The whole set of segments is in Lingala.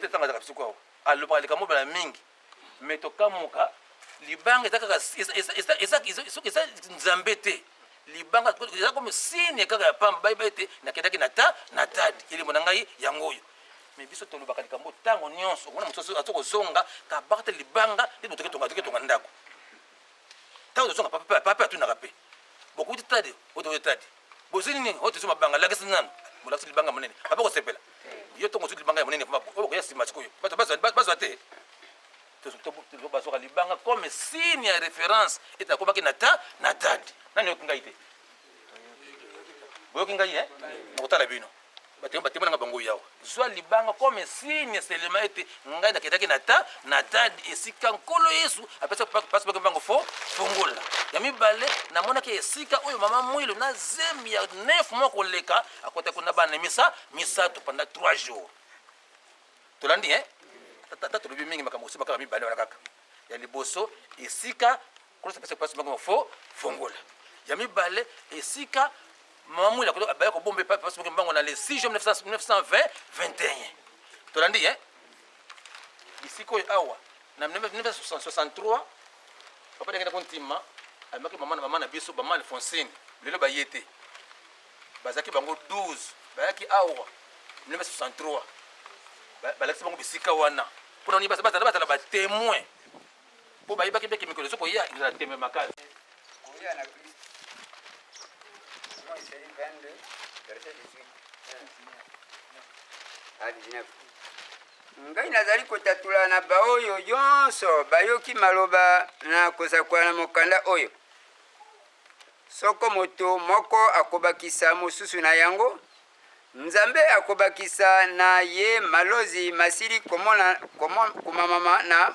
te ntango azalaka biso awa alobaka likambo bala mingi me tokamuka libanga eza kaka eza nzambe te libanga eza comme signe kaka ya pamba bayeba ete nakendaki na ta na tadi elembo na ngai yango oyo me biso tolobaka likambo ntango nyonso omona moto azo kozonga kabaka te libanga nde moto toke tonga ndako ntango tozonga papa atunaka mpe bokuti tadi oyo tadi bozwi nini oyo tozwi mabanga lakisi nanu bolakisi libanga monene papa kosepela yo ntongo ozwi libanga ya monene oyo bakoya nsima sikoyo bato bazwa te bazwaka libanga comme signe ya référence ete akomaki na ta na tadi nani oyoki ngai te boyoki ngai e nakotala bino batemo nanga bango yawa zwa libanga comme signe selema ete ngai nakendaki na ta na tadi esika nkolo yesu apesa pasi bake mbango fo fongola ya mibale namonaki esika oyo mama mwilo na zemi ya 9 mois koleka akotaki kuna bana misa misato pendant 3 jours tolandi eh tata tolobi mingi makambo mosusu kaka mibale wana kaka ya liboso esika nkolo apesa pasi mbango fo fongola ya mibale esika mama mwila baya kobomba pasi mbango mbango na le 6 juin 1920 21 tolandi eh bisika oyo awa na 1963 papa ndenge kontima amaki mama na mama na biso mama Alphonsine lelo baye te bazalaki bango 12 bayaki awa 1963 balakisi bango bisika wana mpona nini bazala bazala batemoin mpo bayebaki mpe mikolo ezo koya ezala tembe makasi koya na Kristo Emoniseli 22 verset 18 à 19 Ngai nazali kotatola na baoyo nyonso bayoki maloba na kosakola na mokanda oyo, soko moto moko akobakisa mosusu na yango, Nzambe akobakisa na ye malozi masili komona, komamama na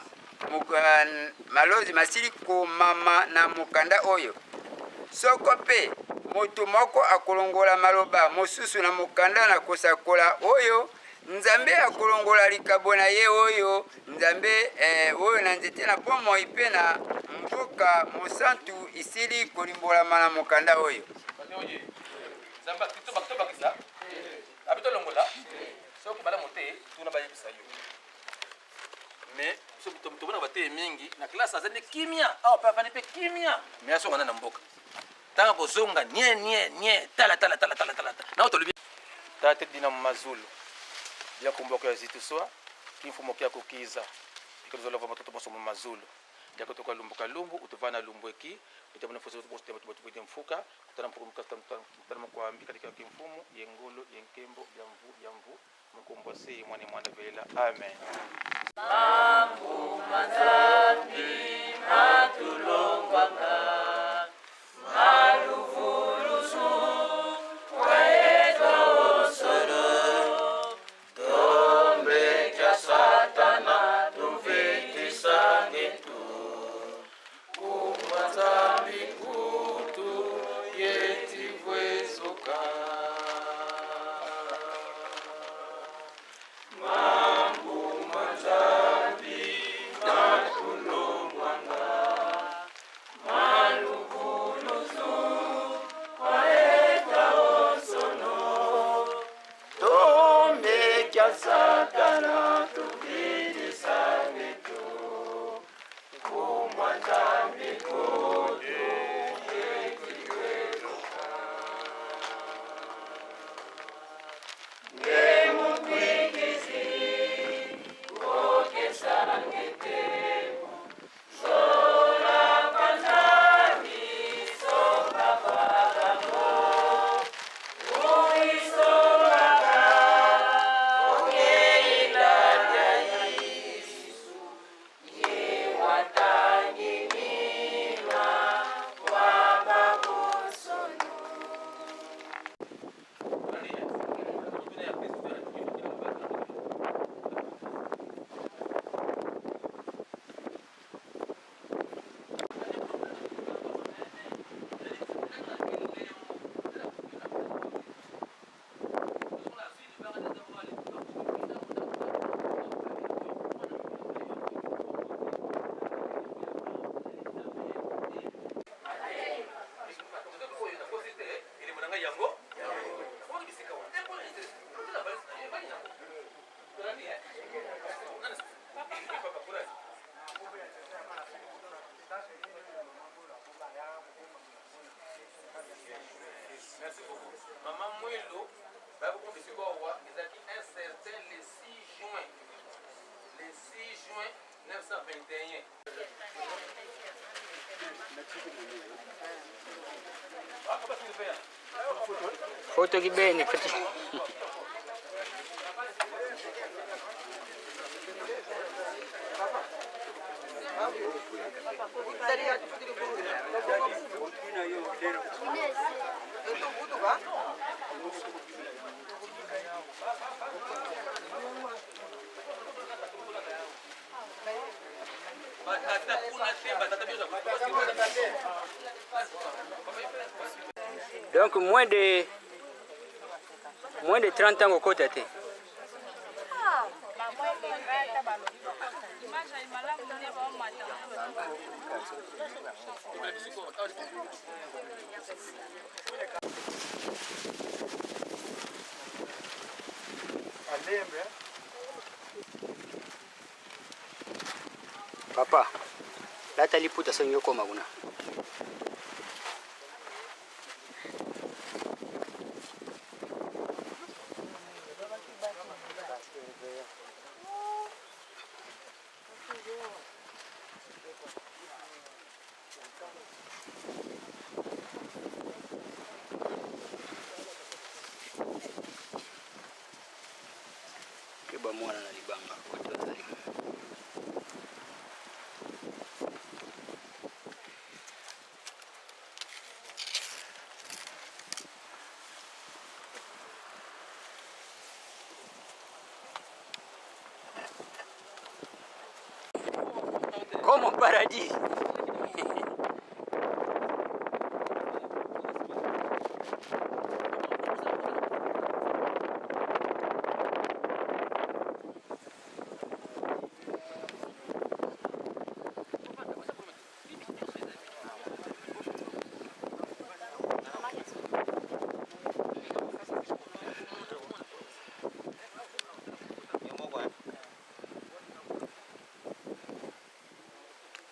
malozi masili komama na mokanda oyo. Soko mpe moto moko akolongola maloba mosusu na mokanda na kosakola oyo, Nzambe akolongola likabo na ye oyo Nzambe eh, oyo na nzete na bomoi mpe na mboka mosantu isili kolimbolama na mokanda oyo. Nzambe tobakisa abi tolongola soki malamu te tuna bayebisa yo mais biso tomonaka bateye mingi na classe aza nde kimia awa mpe avandi mpe kimia mais azonga na na mboka ntango akozonga nie nie nie tala tala tala tala tala nao tolobi tate dina mazulu bia kumboko ya zituswa kimfumo kia kukiza ikaluzolova matoto boso mu mazulu diakotoka lumbu kalumbu utuvana lumbu eki utabona fuso bote mfuka kutana mfuka mukatana mukwambi katika kimfumu yengolo yenkembo bya mvu bya mvu mukumbwa se mwana mwana velela amen. Manguma Nzambi matulongwanga maluvulusu waetwa osolo tombe kya satana tuvitisangetu kuma Nzambi kutu yetivwezuka Manguma Nzambi matulongwanga maluvulusu waetwa osono tombe kya satana tuvitisangetu kumwa Nzambi kutu yetivwezuka ngemukwikizi okesangetebu sola kwa Nzambi soka kwa bango uisolaka okeilanda Yesu ye watangimima wa babosono. Elembo na ngai yango Merci beaucoup. Maman Mwelo, bakokomba esika awa ezalaki un certain le 6 juin. Le 6 juin 921. Foto kibeni foto. Donc moins de 30 ans okota te. Papa, lata liputa songi okoma kuna. Keba mwana na libanga kote ozali. Comme au paradis.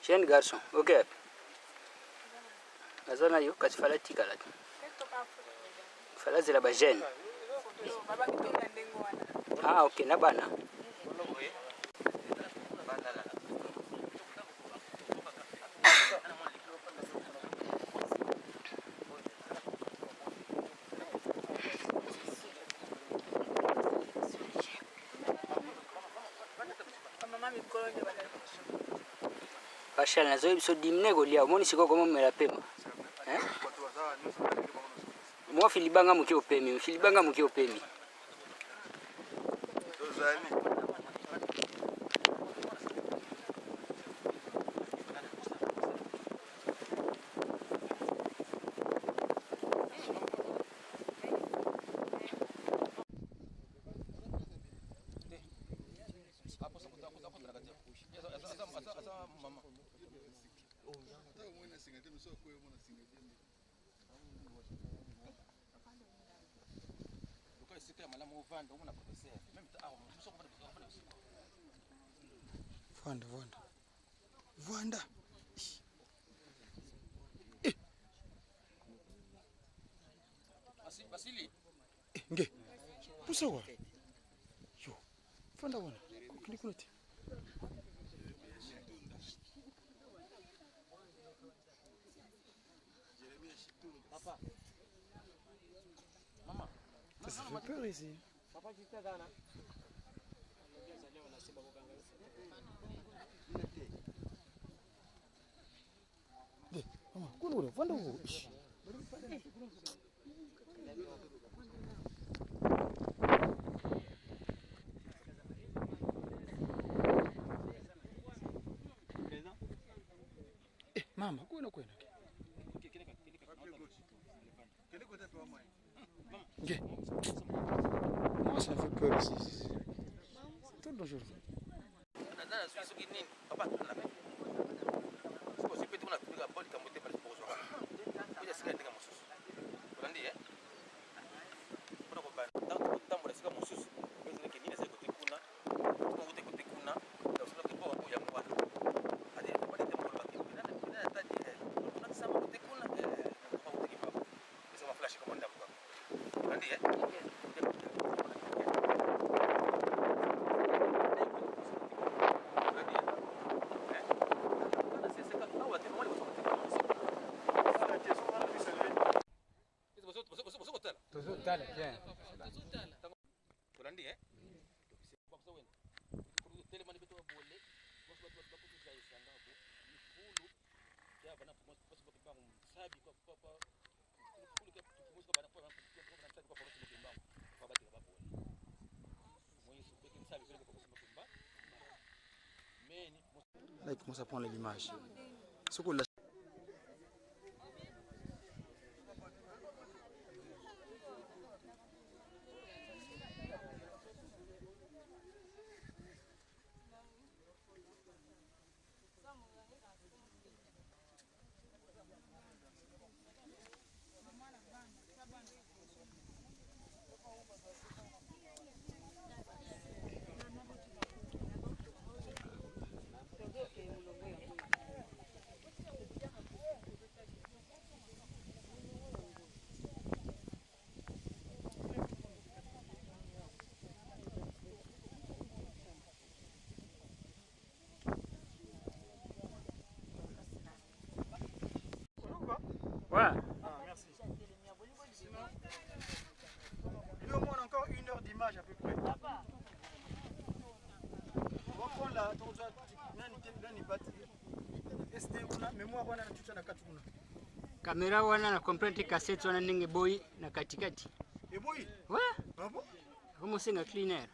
Jeune garçon, ok. Naza na yo kasi fala tikala te. Fala zela ba jeune. Ah ok, na bana. Rachel nazoyebi biso dimine kolia omoni sikoyo komomela pema. Hein? Mwa filibanga moke opemi, filibanga moke opemi. Vanda, vanda. Vanda. Basili. Eh, nge. Pusa wa. Yo. Vanda wana. Kokindi kuna te. Ça, ça fait peur ici. Nge, mama, kuna kuna, vanda huko. Ish. Eh, mama, kuna kwenda. Nge. Moi, ça me fait peur ici. C'est trop dangereux. Soki nini papa atuna soki ozwi mpe te kuna bo likambo te bokozwaka oya sika ya ndenge mosusu olandi ye mpona kobanda ntango tokotambola esika mosusu oezalaki nini ezali kote kuna kote kote kuna soki bo Tolandi eh? Tozotala bien. Tolandi eh? Là, il commence à prendre l'image. Ce qu'on lâche. Ouais. Ah, merci. Lui, au moins, on a encore une heure d'image à peu près. On va prendre la SD kuna mémoire wana na tuta na kati kuna. Kamera wana na comprendre cassette wana ndenge boyi na katikati. Eboyi. Ouais. Ah bon? Akomosenga cleaner.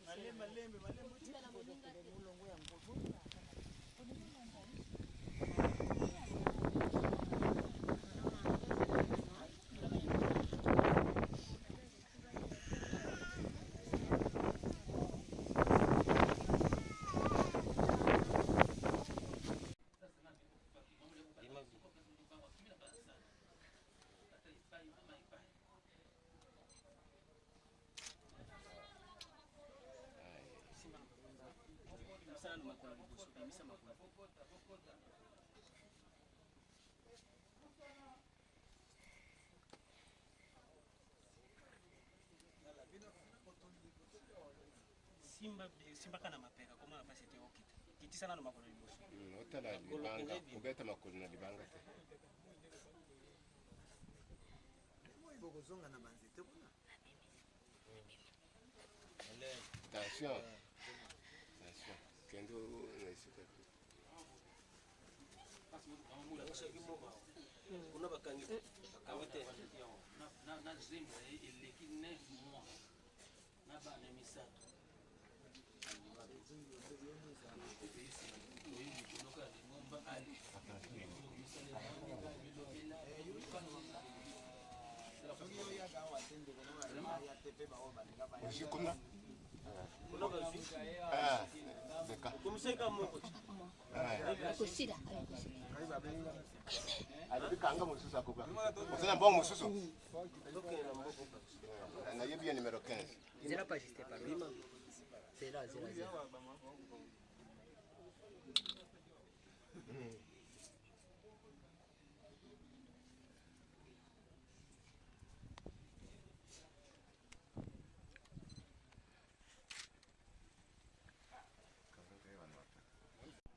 Malembe malembe malembe. Simba simbaka na mapeka komona mpasi ete okita kitisa nano makolo liboso. Otala libanga, kobeta makolo na libanga te. Bokozonga na banzete kuna. Attention, attention, kende na esika te. Kuna bakangi bakangi te. Na zemi na ye eleki 9 mois na bana misato. Ozwi kuna. Kuna bazwi. Ah, leka. Komiseka moko. Kosila. Alobi kanga mosusu akoba oza na mbongo mosusu. Nayebi ya numero 15. Zela pas juste par là. Zela, zela, zela.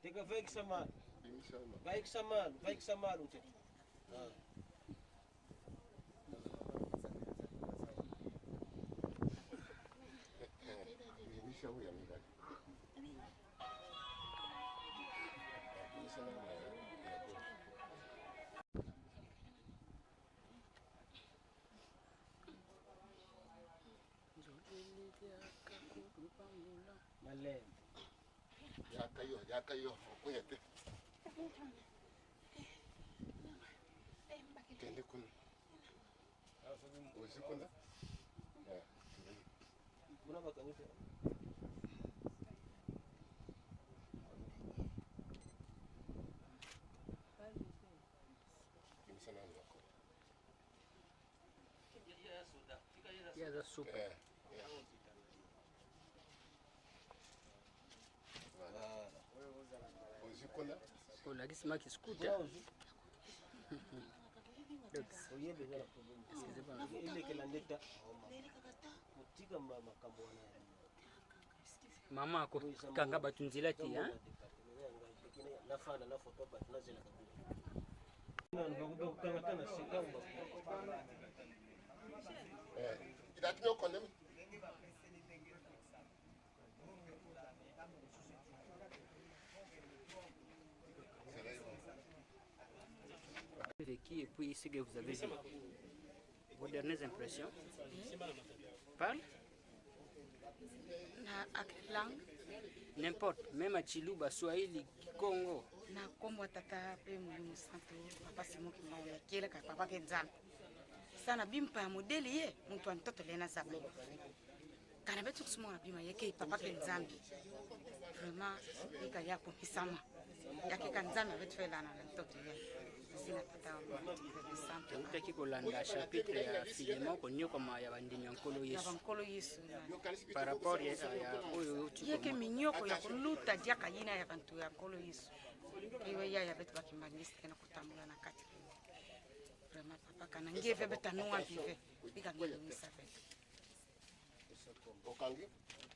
Teka vai kisamalo. Vai kisamalo, vai kisamalo mtoto. Ah. Bimisa oyo ya mibale. Bimisa na ya gauche. Malembe. Yaka yo, yaka yo, okwea te. Kende kuna. Ozwi kuna. Eh, Kuna bakangi te. Ye aza suka. Olakisi maki scooter. Oyeba eza na problème elekela nde ta kotika makambo wana. Mama akokanga bato nzela te. Nafanda na foto bato nazelaka bakokanga ta na sekango. Vécu et puis ce que vous avez vu. Vos dernières impressions. Parle. Na langue? N'importe, même à Chiluba, Swahili, Congo. Na nkombo ya Tata mpe Molimo Santo, Papa Simon Kimbangu yakelaka papa ke Nzambe sana bimpa ya modele ye muntu wa ntoto lena zaba kana betu kusumona bima yeke papa ke Nzambe vraiment ika ya komisama yakeka Nzambe abetu felana na ntoto ye zina Tata wa Santo. Toutaki kolanda chapitre ya Filemon, konyokama ya bandimi ya Nkolo ya Yesu. Bankolo Yesu. Par rapport ya oyo outi yeke minyoko ya koluta diaka yina ya bantu ya Nkolo Yesu ewe yaya betu bakimbangisi kena kotambola na kati. Vraiment papa kana ngeve beta nuwa vive bikangelimisa betu.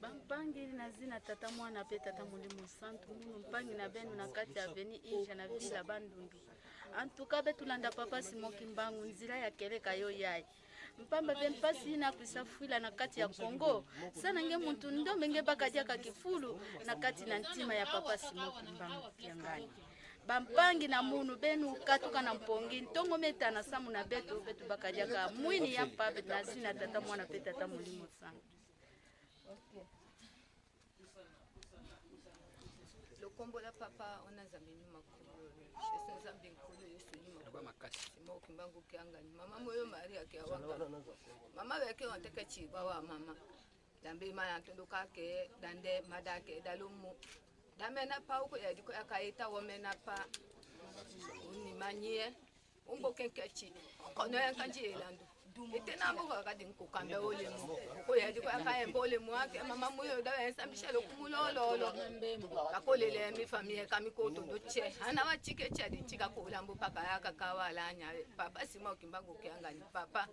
Bampangi na zina Tata, Mwana mpe Tata Molimo Santu, munu mpangi na benu na kati ya avenue Inja na ville Bandundu. Antuka betulanda Papa Simon Kimbangu nzela ya keleka yo yai mpamba mpe mpasi na kuisa fwila na kati ya Kongo sana nge muntu ndombe nge bakadiaka kifulu na kati na ntima ya Papa Simon Kimbangu Kiangani. Bampangi na munu benu katuka na mpongi ntongo metana samu na betu betu bakadiaka mwini ya mpabe na zina Tata, Mwana mpe Tata Molimo Santu. Lokombola papa ona Nzambe nyuma kolo Yesu, Nzambe Nkolo Yesu nyuma. Loba makasi. Simon Kimbangu Kiangani, mama moyo Maria kiawaka mama beke wanteke chiba wa mama dambe ma ntondo kake dande madake dalumu damena pa uko yadiko yakaita womena pa unimanyie umbo kenkechi kono yankanji elandu ete nambuka kadi nkukambe olemu ko yadiko yakayemba olemu ake mama muyo da ensambisha lokumulololo kakolele mi famille kami kotondo che ana wachike chadi chika kulambu paka yaka kawalanya Papa Simon Kimbangu Kiangani papa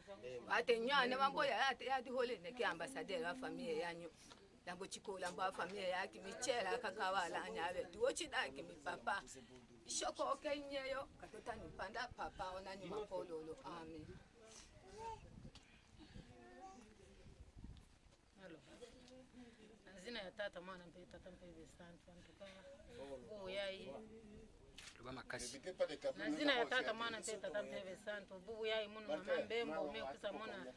ate nyane wamboya ate yadi hole ne ke ambassadeur wa famille yanyu lambo chikola mbo famille yake michela kakawalanya be duo chidaki mi papa ishoko kenyeyo katotani panda papa onani mapololo. Amen. Alo. Na zina ya Tata, Mwana mpe Tata mpe Santu, antuka bubu yai. Loba makasi. Na zina ya Tata, Mwana mpe Tata mpe Santu, bubu yai munu mama Mbembo me kusa mona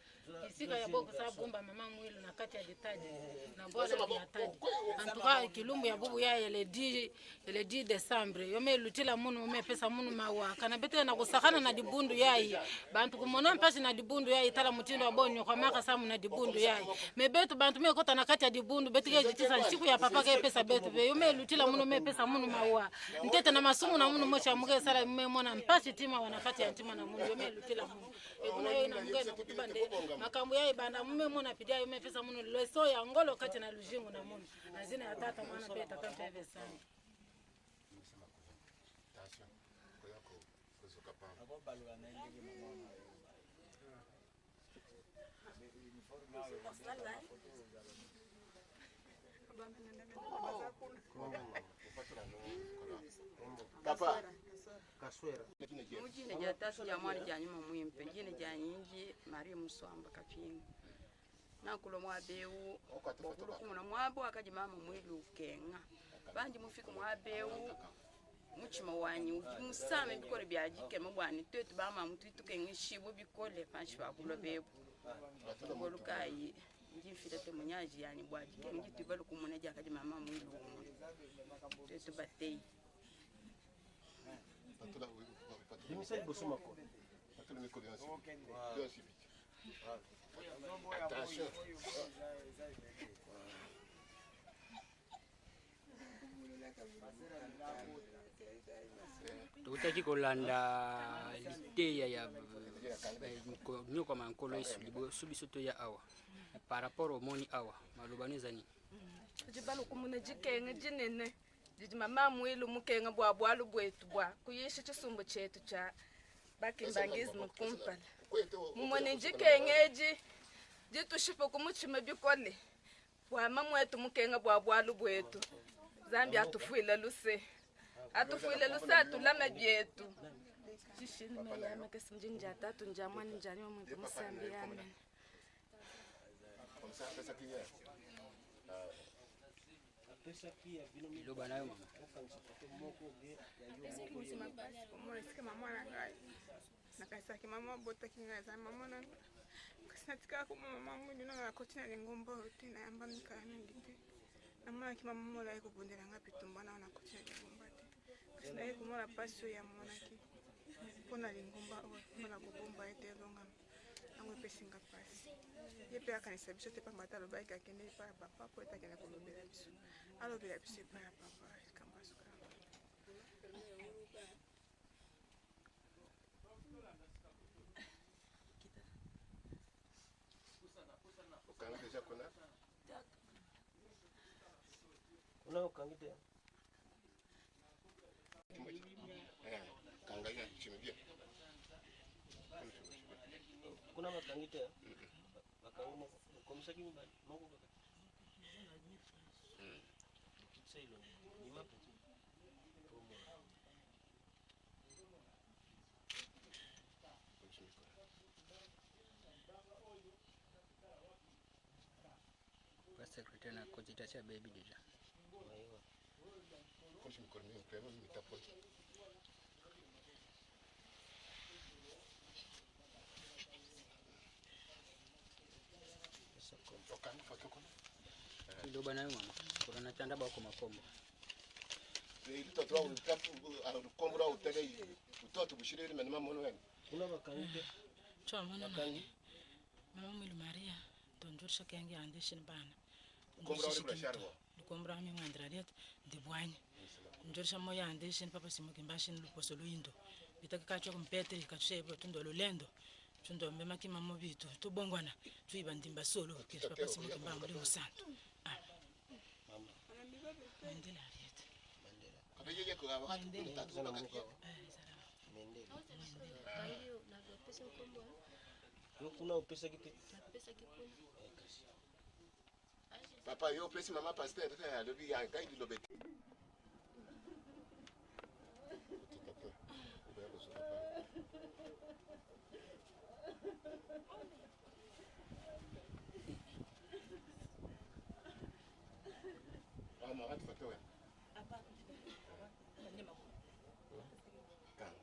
kisika ya boko sa bumba mama mwilu na kati ya ditadi na bwala ya tadi. Antuka kilumbu ya bubu yai le 10 décembre yo me lutila munu me pesa munu mawa kana bete na kusakana na dibundu yai bantu kumona mpasi na dibundu yai tala mutindo wa bonyo kwa maka samu na dibundu yai me betu bantu me kota na kati ya dibundu betu ke jitisa nsiku ya papa ke pesa betu be yo me lutila munu me pesa munu mawa ntete na masumu na munu mocha muke sala me mona mpasi tima wana kati ya ntima na munu yo me lutila munu ekuna yo ina muke na kutuba nde makambo ya ibanda mume mona pidia yo me pesa munu leso ya ngolo kati na lujingu na munu na zina ya Tata, Mwana pe Tata mpe sana. Attention, koya kozoka pamba. Papa. Kaswera. Mujine ja tasi ja mwana ja nyuma mwimpe jine ja nyinji Maria Muswamba Kapinga nakulo mwabeu bokulu kumuna mwabo akaji mama mwilu ukenga banji mufika mwabeu muchima wanyi uji musame bikole byajikema bwani twetu bama mutu tukenga shibo bikole panshi bakulo bebu bolukayi njifile te munyaji yani bwajikenga jitu balu kumuna jakaji mama mwilu umuna twetu batei. Bimisa liboso makolo. Patula mikolo ya nsibiti. Attention. Tokutaki kolanda liteya ya Konyokwama ya Nkolo Yesu liboso biso toya awa, par rapport omoni awa, maloba no eza nini? Tudi balukumuna dikenga dinene didi mama Mwilu mukenga bua bualu buetu bua kuyisha tshisumbu tshietu tshia bakimbangisme kumpala. Mumone dikenga edi ditushipa ku mutshima bikole bua mamuetu mukenga bua bualu buetu. Nzambi atufuile luse, atufuile luse, atulame bietu. Tshishini meyi makese mjini ndia tatu ndia mwana ndia nyuma mwimpe musambi amen. Liloba na yo mama. Komona esika mama na ngai, nakanisaki mama abotaki ngai aza mama na ngai, kasi natikala komona mama mwindu nanga. Nakoti na lingomba oyo te, nayamba mikala mingi te. Namonaki mama mola aye kobundela ngai bitumba nao. Nakoti na lingomba te, kasi naye komona mpasi oyo amonaki mpona lingomba oyo, mpona kobomba ete elongama. Yango epesi nga mpasi. Ye mpe akanisa biso te, pamba te alobaki akende epai ya papa mpo ete akende kolobela biso, alobela biso epai ya papa likambo ya suka. Okangi deja kuna? Kuna okangi te. Eh, kanga ya chimi bien. Kuna bakangi te. Bakangi moko, okomisaki mibale, moko kaka. Kitisa elongi bima mpenza omona. Ba secrétaire na consultation abebi déjà. Kosi mikolo mingi mpe mitapo. Okangi foto kuna? Liloba na yo mama, kolanda tanda bakoma kombo. Lukombula utele utoto bushiriri mene mamono wene. Kuna bakangi te. Bakangi. Mama Mwilu Maria tonjurisha kenge ande shini bana. Lukombula uri burashari wa? Lukombula ami mwandira leta ndibwanya. Njurisha moya ande shini papa simo kimba shini luposo luindo. Bitaka kachwa kumpete kachwe tundo lulendo. Tundo mbema kima mobitu tubongwana tuiba ndimba solo kesho papa simo kimba muri musantu. Amen. Mandela Ariete. Kabejeke kwa watu tatu bakakia. Yo kuna opesaki te. Papa yo opesi mama pasteur te, alobi ya ngai liloba ete. Kotika te. Okoya kosuka pa. Mama watu foto we. Kanga.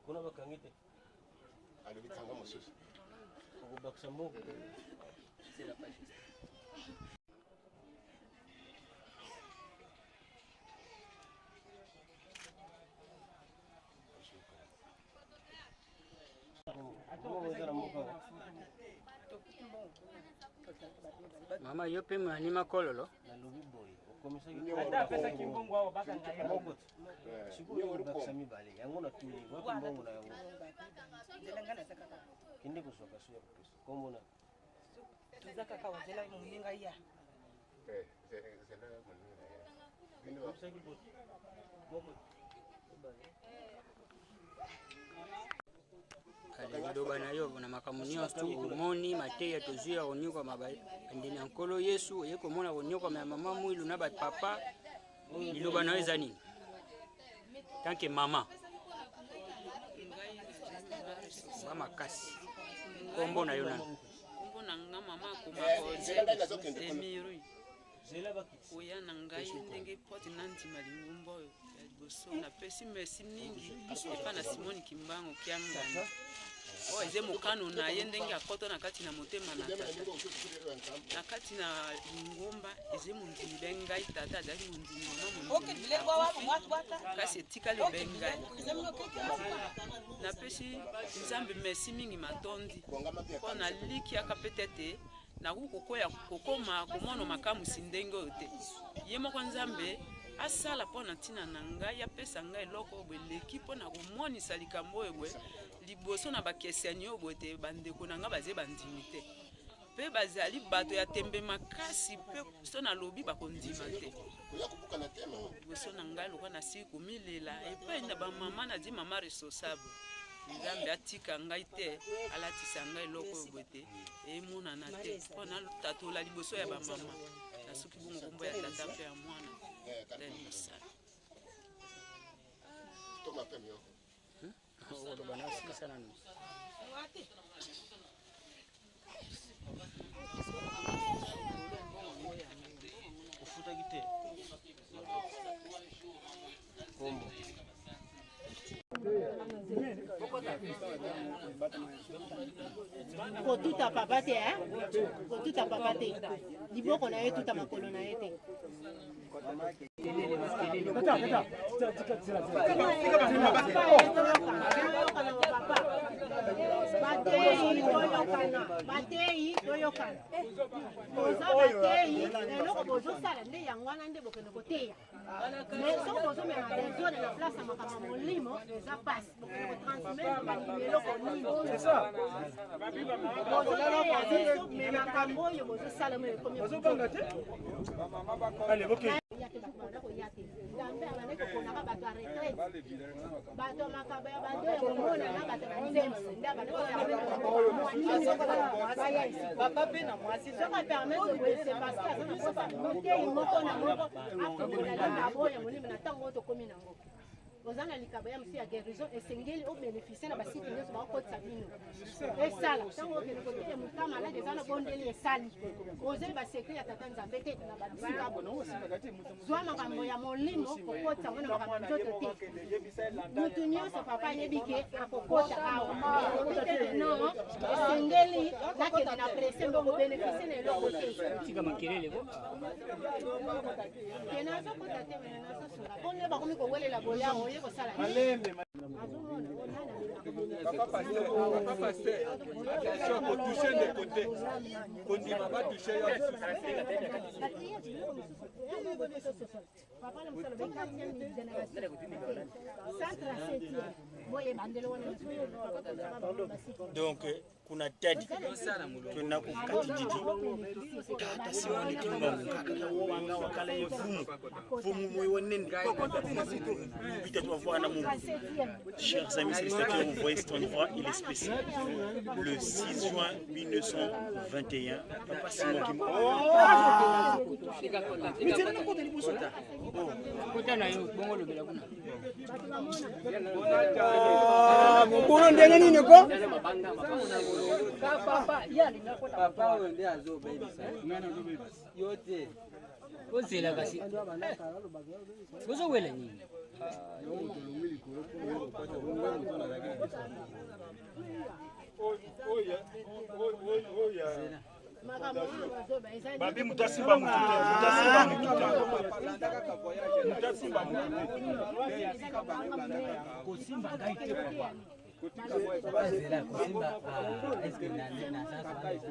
Kuna bakangi te. Alobi kanga mosusu. Okobakisa moko. C'est la page. Mbongo eza na mboka. Mama, yo mpe mwani makololo. Nalobi boye, okomisaki Ata apesaki mbongo awa, bakanga ye moko te. Sikoyo obakisa mibale yango, natuni wapi mbongo na yango? Kende kozwa kaso ya kopesa kombo na. Toza kaka wazela moninga ya. Eh, zela moninga ya. Okomisaki boye moko, mibale. Ale, liloba na yo na makambo nyonso omoni, mateya tozwi ya konyokwama bandimi ya Nkolo Yesu, oye komona konyokwama ya mama Mwilu na bapapa, liloba na yo eza nini tanke mama ba makasi? Kombo na yo nano? Kombo na nga mama Eh, nzela ngai nazokende kuna. Akomaemiru. Koya na ngai ndenge pote nandima lingomba oyo ya liboso, napesi merci mingi epa na Simoni Kimbangu Kiangani, oyo eza mokano na ye ndenge akɔta na kati na motema na tata na kati na lingomba. Eza mondimi be ngai, tata azalaki mondimi, mama mondimi, kasi etikali obe ngai. Napesi Nzambe merci mingi, matondi mpo nalikiaka pe tete nakoki kokoya kokoma komona makamwisi ndenge oyo te. Ye moko Nzambe asala mpo na ntina na ngai, apesa ngai eloko oyo boye eleki mpo na komonisa likambo oyo boye. Liboso na bakeseni oyo boye te bandeko na ngai baze bandimi te mpe bazali bato ya tembe makasi mpe so nalobi bakondima te. Liboso na ngai lokola nasili komilela epai na bamama nazi mama responsable, Nzambe atika ngai te, alatisa ngai eloko oyo boye te emonana te mpo natatola liboso ya bamama. Nasuki bongo kombo ya Tata mpe ya Mwana nde mosala. Okoloba na osilisa nanu. Ofutaki te kombo. Kotuta papa te, eh? Kotuta papa te, liboko na ye tuta makolo na ye te. Bateyi toyokana, bateyi toyokana, boza bateyi, eloko bozosala nde yango wana nde bokende koteya. Mais soki bozomema desordre na place ya makambo ya molimo, eza pasi. Bokende kotransmettre bandimi eloko nini bozoteya biso? Me makambo oyo bozosala mo ekomi banda koya te. Nzambe abandaki koponaka bato ya retraite, bato ya makabo ya bato ya komona na bato ya banzembo nde abandaki baya esika. Soki apermettre boye, c'est parce que aza na posa moteyi moko na moko afongola likabo ya molimo na ntango oyo tokomi nango. Oza na likabo ya mosu ya guérison, esengeli obénéficie na basite nyonso bakokotisa bino. Esala ntango okende koteya moka malade, eza na bondeli, esali ozali basecret ya Tata Nzambe te na babisika. Zwa makambo ya molimo, kokotisa ngo na makambo ya nzoto te. Mutu nyonso papa ayebi ke akokota awa, alobi te ke non, esengeli nakende na presse mpo kobénéficie na eloko te. Tika makelele ko. Te, nazokota te, mene nazosunga mpo nde bakomi kowelela boya oye kosala. Papa pasteur, papa pasteur, attention kotouche ndeko te, kondima batouche yo lisusu. Papa na mosala be 4e génération 137e boye bandelo wana. Donc kuna Tadi twena ku Katididi, Tata Simoni Kimbangu wanga wakala ye vumu vumu moyo wanene bitatu bavwana mu. Chers amis téléspectateurs, vous voyez cet endroit, il est spécial. Le 6 juin 1921, Papa Simon Kimbangu. Kota na yo bongo olobela kuna. Mobulu ndenge nini ko? Papa oyo nde azobebisa yo te. Ozela kasi bozowela nini? Babi moto asimba motu te, moto asimba motu te, moto asimba motu te. Kosimba ngai te, papa. Zela kosimba, eske na sens wana eza na sens?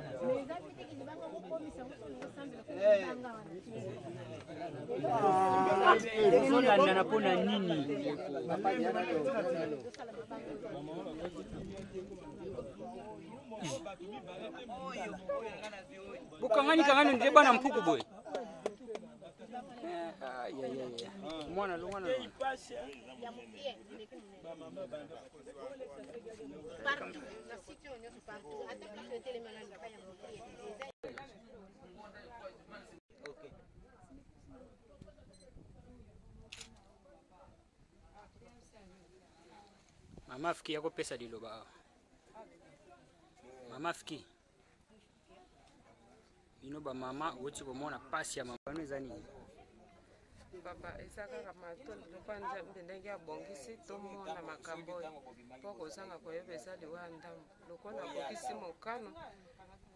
Ozolandana mpo na nini? Bokangani kangani nde bana mpuku boye. Mwana longwana. Partout na site oyo nyonso, partout, ata place etelemi wana, kaka ya mokie. Mama Fiki akopesa liloba awa. Mama Fiki, bino bamama owuti komona mpasi ya mama eza nini? Papa, eza kaka matondo lokola Nzambe ndenge abongisi tomona makambo oyo, mpo kozanga koyeba eza liwa ya ndambo. Lokola akokisi mokano,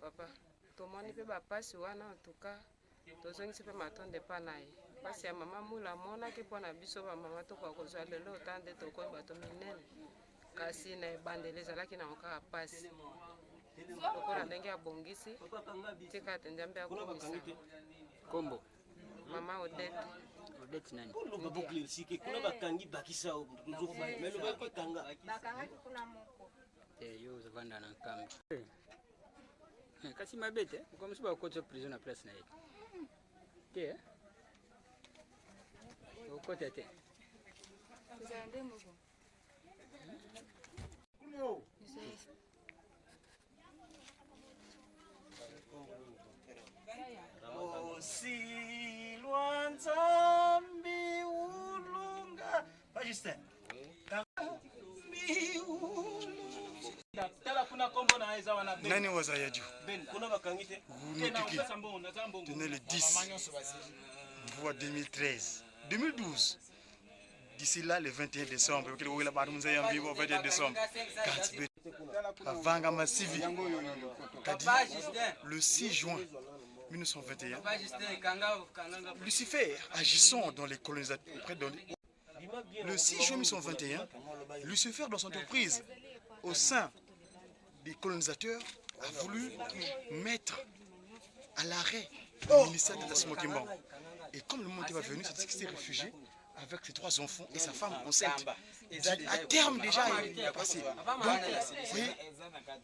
papa, tomoni mpe bapasi wana antuka tozongisi mpe matondo epa na ye. Mpasi ya mama Mula amonaki mpo na biso bamama tokoka kozwa lelo ota nde tokomi bato minene, kasi na ebandeli ezalaki nango kaka mpasi. Lokola ndenge abongisi, tika te Nzambe akomisa. Kombo? Mama Odette. Odette nani? Kuna bakangi bakisa. Bakangaki kuna moko. Te yo ozovanda na nkambi. Eh, kasi mabe te, mokolo mosusu bakokotisa prison na place na ye. Te, eh? Okota te. Ezala nde moko. Osilwa Nzambi ulunga. Pa Justin. Tala kuna kombo na eza wana Ben. Nani waza ya Dieu? Ben kuna bakangi te. Vous Te na notez opesa mbongo, naza mbongo. Tenez le 10 Mvua 2013 2012 D'ici là, le 21 décembre, okele kokela bantu munza ya mbibo 21 décembre. Kanti Bavanga Masivi Kadi le 6 juin 1921 Lucifer agissant dans les colonisateurs près dans les- le 6 juin 1921 Lucifer dans son entreprise au sein des colonisateurs a voulu mettre à l'arrêt le ministère de Simon Kimbangu. Et comme le monde n'est pas venu, c'est qu'il s'est réfugié avec ses trois enfants et sa femme enceinte. À terme déjà, il est passé. Donc, vous voyez,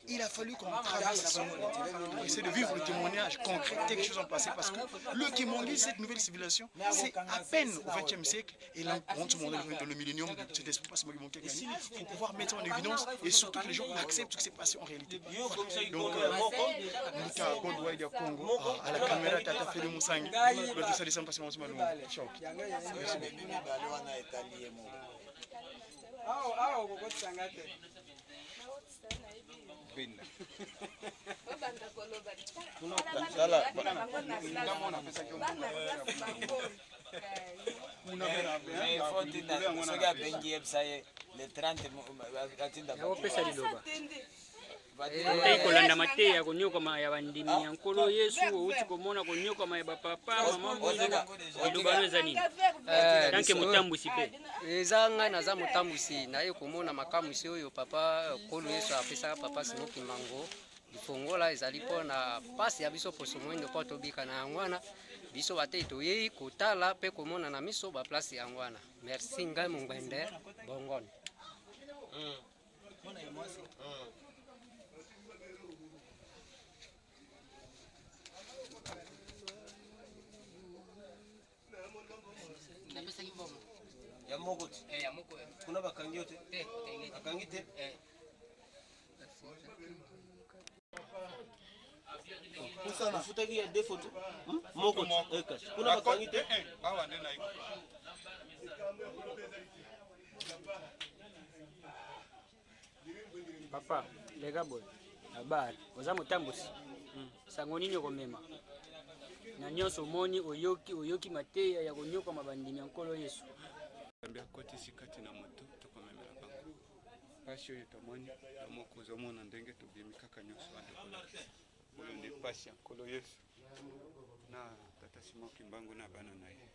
il a fallu qu'on traverse ce monde pour essayer de vivre le témoignage concret, quelque chose en passé, parce que le Kimbangu, cette nouvelle civilisation, c'est à peine au XXe siècle, et là, on rentre dans le millénium de cet esprit, pas Simon Kimbangu qui a gagné, pour pouvoir mettre en évidence et surtout que les gens acceptent ce qui s'est passé en réalité. Voilà. Donc, Mouta Gondouaï de Congo, à la caméra, Tata Félix Moussangi, le tout ça, les passer Ciao. Merci beaucoup. Awa awa okokotisa te. Mais il faut tinda soki abengi yebisa ye le 30 atinda Nakopesa liloba. Otei kolanda mateya ya konyokama ya bandimi ya Nkolo Yesu, outi komona konyokama ya bapapa mama Mwilu, liloba no eza nini? Tanke motambwisi mpe. Eza ngai naza motambwisi, naye komona makamwisi oyo papa Nkolo Yesu apesaka papa Simon Kimbangu lifongola ezali mpo na mpasi ya biso poso moindo mpo tobika na yango wana. Biso batei toyei kotala mpe komona na miso baplace yango wana. Merci. Ngai Mongwende Bongone. Ya moko te. Kuna bakangi yo te. Bakangi te. Ofutaki ya deux photo moko te. Eh, kasi kuna bakangi te. Awa nde nayi. Papa, leka boye na bar, oza motambusi. Sango nini okomema na nyonso omoni, oyoki, oyoki mateya ya konyokama bandimi ya Nkolo Yesu? Nzambe akotisi kati na moto, tokomemela bango mpasi oyo tomoni. Yo moko ozomona ndenge tobimi kaka nyonso wana tokolakisa. Oyo nde mpasi ya Nkolo Yesu na tata Simon Kimbangu na bana na ye.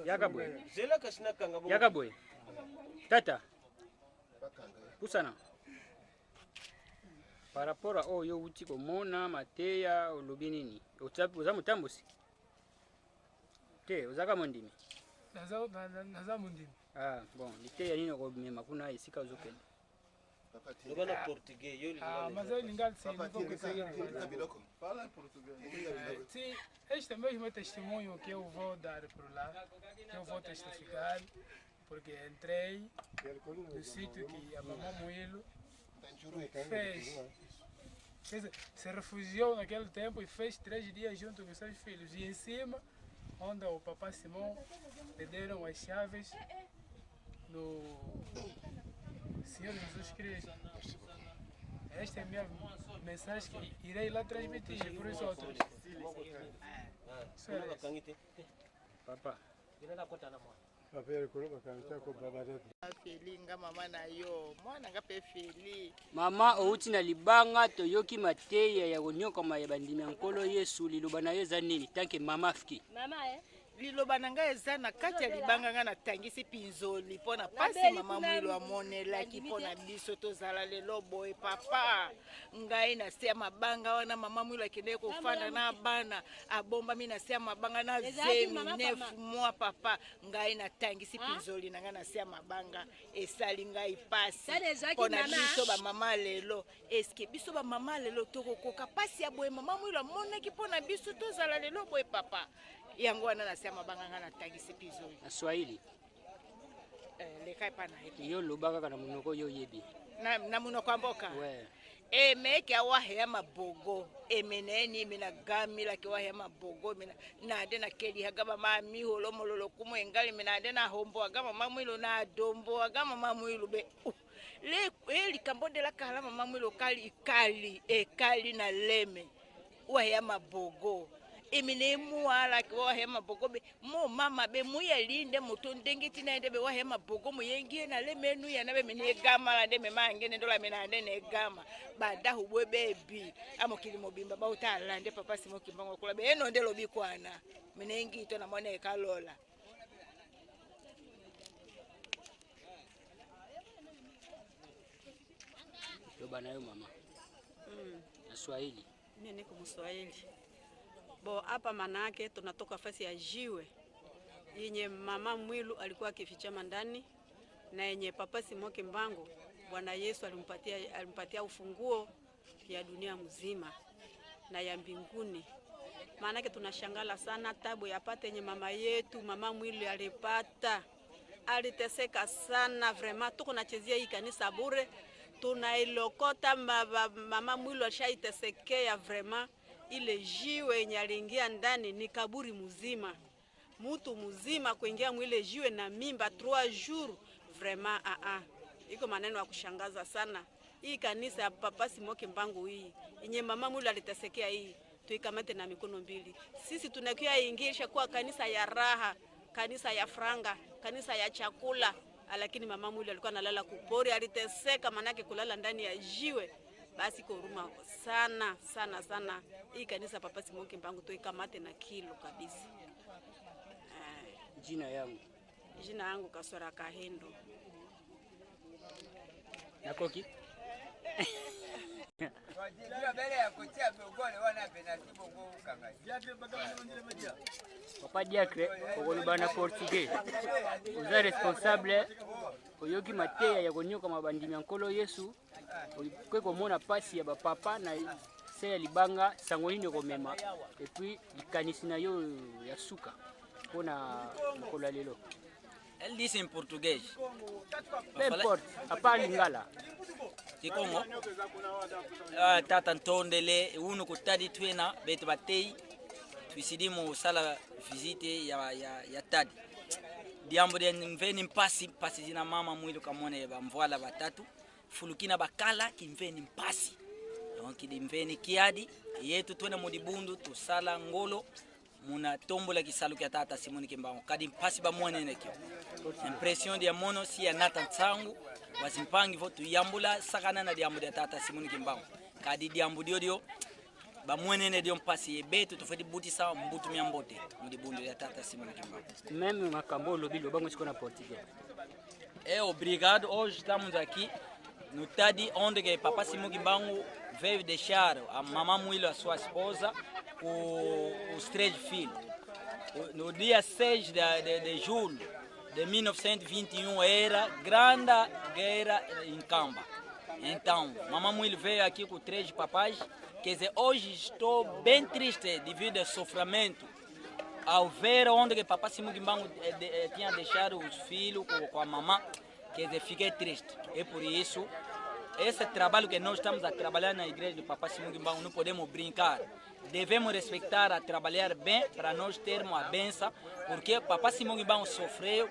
Yaka boye. Zela kasi nakanga bongo. Yaka boye. Tata. Pusana. Par rapport à oyo outi komona mateya, olobi nini? Oza motambusi? Te, ozaka mondimi. Naza mondimi. Ah, bon, liteya nini okomema kuna esika ozokende? Loba na portugais yo. Ah, mas eu lingala sim, não vou conseguir. Fala em português. Sim, este é mesmo testemunho que eu vou dar por lá, que eu vou testificar, porque entrei no sítio que a mamã Muílo fez. Quer dizer, se refugiou naquele tempo e fez 3 dias junto com seus filhos. E em cima, onde o papai Simão lhe deram as chaves do Senhor Jesus Cristo. Esta é a minha mensagem que irei lá transmitir para os outros. Isso Kuna é bakangi te. Papa. Feli nga mama na yo mwana nga mpe Feli. Mama, outi na libanga, toyoki mateya ya konyokama ya bandimi ya Nkolo Yesu, liloba na yo eza nini tanke mama Fki? Mama, eh? Liloba na ngai eza na kati ya libanga, ngai natangisi pinzoli mpo na pasi mama Mwilu amonelaki mpo na biso tozala lelo boye. Papa, ngai na se ya mabanga wana mama Mwilu akendeki kofanda na bana, abombami na se ya mabanga na zemi 9 mois. Papa, ngai natangisi pinzoli na ngai na se ya mabanga, esali ngai pasi mpo na biso bamama lelo. Eske biso bamama lelo tokokoka pasi ya boye mama Mwilu amonaki mpo na biso tozala lelo boye? Papa, yango wana na se ya mabanga ngai natangisi pinzoli. Na Swahili. Eh, leka epa na ye. Yo loba kaka na monoko yo oyebi. Na monoko ya mboka. Ouais. Emeke awaheya mabogo emeneni mina gamilake waheya mabogo mina nade nakelihaga bamamiholo mololo kumu engali mina ade nahomboaga mama Mwilu nadomboaga mama Mwilu be le e likambo de la kala mama Mwilu kali kali ekali na leme waheya mabogo emine emualaki waheya mabogo be mo mama be muyalinde moto ndenge tina ende be waheya mabogo muyengie na leme enu yana be mine egama la nde mema ngene ndola mena nde na egama badahu bwe bebi amokili mobimba bauta alande papa Simon Kimbangu kula be eno nde lobi kwana mine ngito na mwana ekalola. Loba na yo mama. Na Swahili. Mimi niko Mswahili. Bo hapa manake tunatoka fasi ya jiwe yenye mama Mwilu alikuwa akifichama ndani na yenye papa Simon Kimbangu Bwana Yesu alimpatia ufunguo ya dunia mzima na ya mbinguni. Maanake tunashangala sana tabu yapate yenye mama yetu mama Mwilu alipata. Aliteseka sana vraiment, tuko nachezea hii kanisa bure, tunailokota mama Mwilu alishaitesekea vraiment. Ile jiwe yenye aliingia ndani ni kaburi mzima, mutu mzima kuingia mwile jiwe na mimba 3 jours vraiment, iko maneno ya kushangaza sana. Hii kanisa ya papa Simon Kimbangu hii yenye mama Mwilu alitesekea hii tuikamate na mikono mbili. Sisi tunakuya ingisha kuwa kanisa ya raha, kanisa ya franga, kanisa ya chakula, lakini mama Mwilu alikuwa analala kupori, aliteseka manake kulala ndani ya jiwe. Basi kwa huruma sana sana sana hii kanisa papa Simon Kimbangu tuikamate na kilo kabisa. Jina yangu. Jina yangu Kasora Kahendo. Nakoki? Papa Diacre, okoloba na portugais. Oza responsable, oyoki mateya ya konyokama bandimi ya Nkolo Yesu, okoki komona pasi ya bapapa na se ya libanga, sango nini okomema, et puis likanisi na yo ya suka mpona mokolo ya lelo. Elle dit en portugais. Peu importe, à part lingala. Kikongo. Ah, tata ntondele unu kutadi twena betu batei tuisidi mu sala visite ya tadi. Diambo de mveni mpasi mpasi zina mama Mwilu kamone ba mvwala batatu fulukina bakala kimveni mpasi. Donc di mveni kiadi yetu twena mudibundu tusala ngolo muna tombola kisalu kya tata Simon Kimbangu kadi mpasi ba mwenene kyo. Impression dia mono si ya nata nsangu wasimpangi vo tuyambula sakana na diambo dia tata Simon Kimbangu kadi diambo dio dio ba mwenene dio mpasi yebetu tofedi butisa mbutu miambote mudibundu ya tata Simon Kimbangu. Même makambo olobi lobango siko na portugais. É obrigado, hoje estamos aqui no Tadi, onde que Papa Simon Kimbangu veio deixar a Mama Mwilu, a sua esposa, com os 3 filhos. No dia 6 de julho de 1921 era grande guerra em Kamba. Então, Mama Mwilu veio aqui com 3 papais. Quer dizer, hoje estou bem triste devido ao sofrimento. Ao ver onde que Papa Simon Kimbangu tinha deixado os filhos com a mamã, quer dizer, fiquei triste. E por isso, esse trabalho que nós estamos a trabalhar na igreja do Papa Simon Kimbangu, não podemos brincar. Devemos respeitar, a trabalhar bem para nós termos a benção, porque Papa Simon Kimbangu sofreu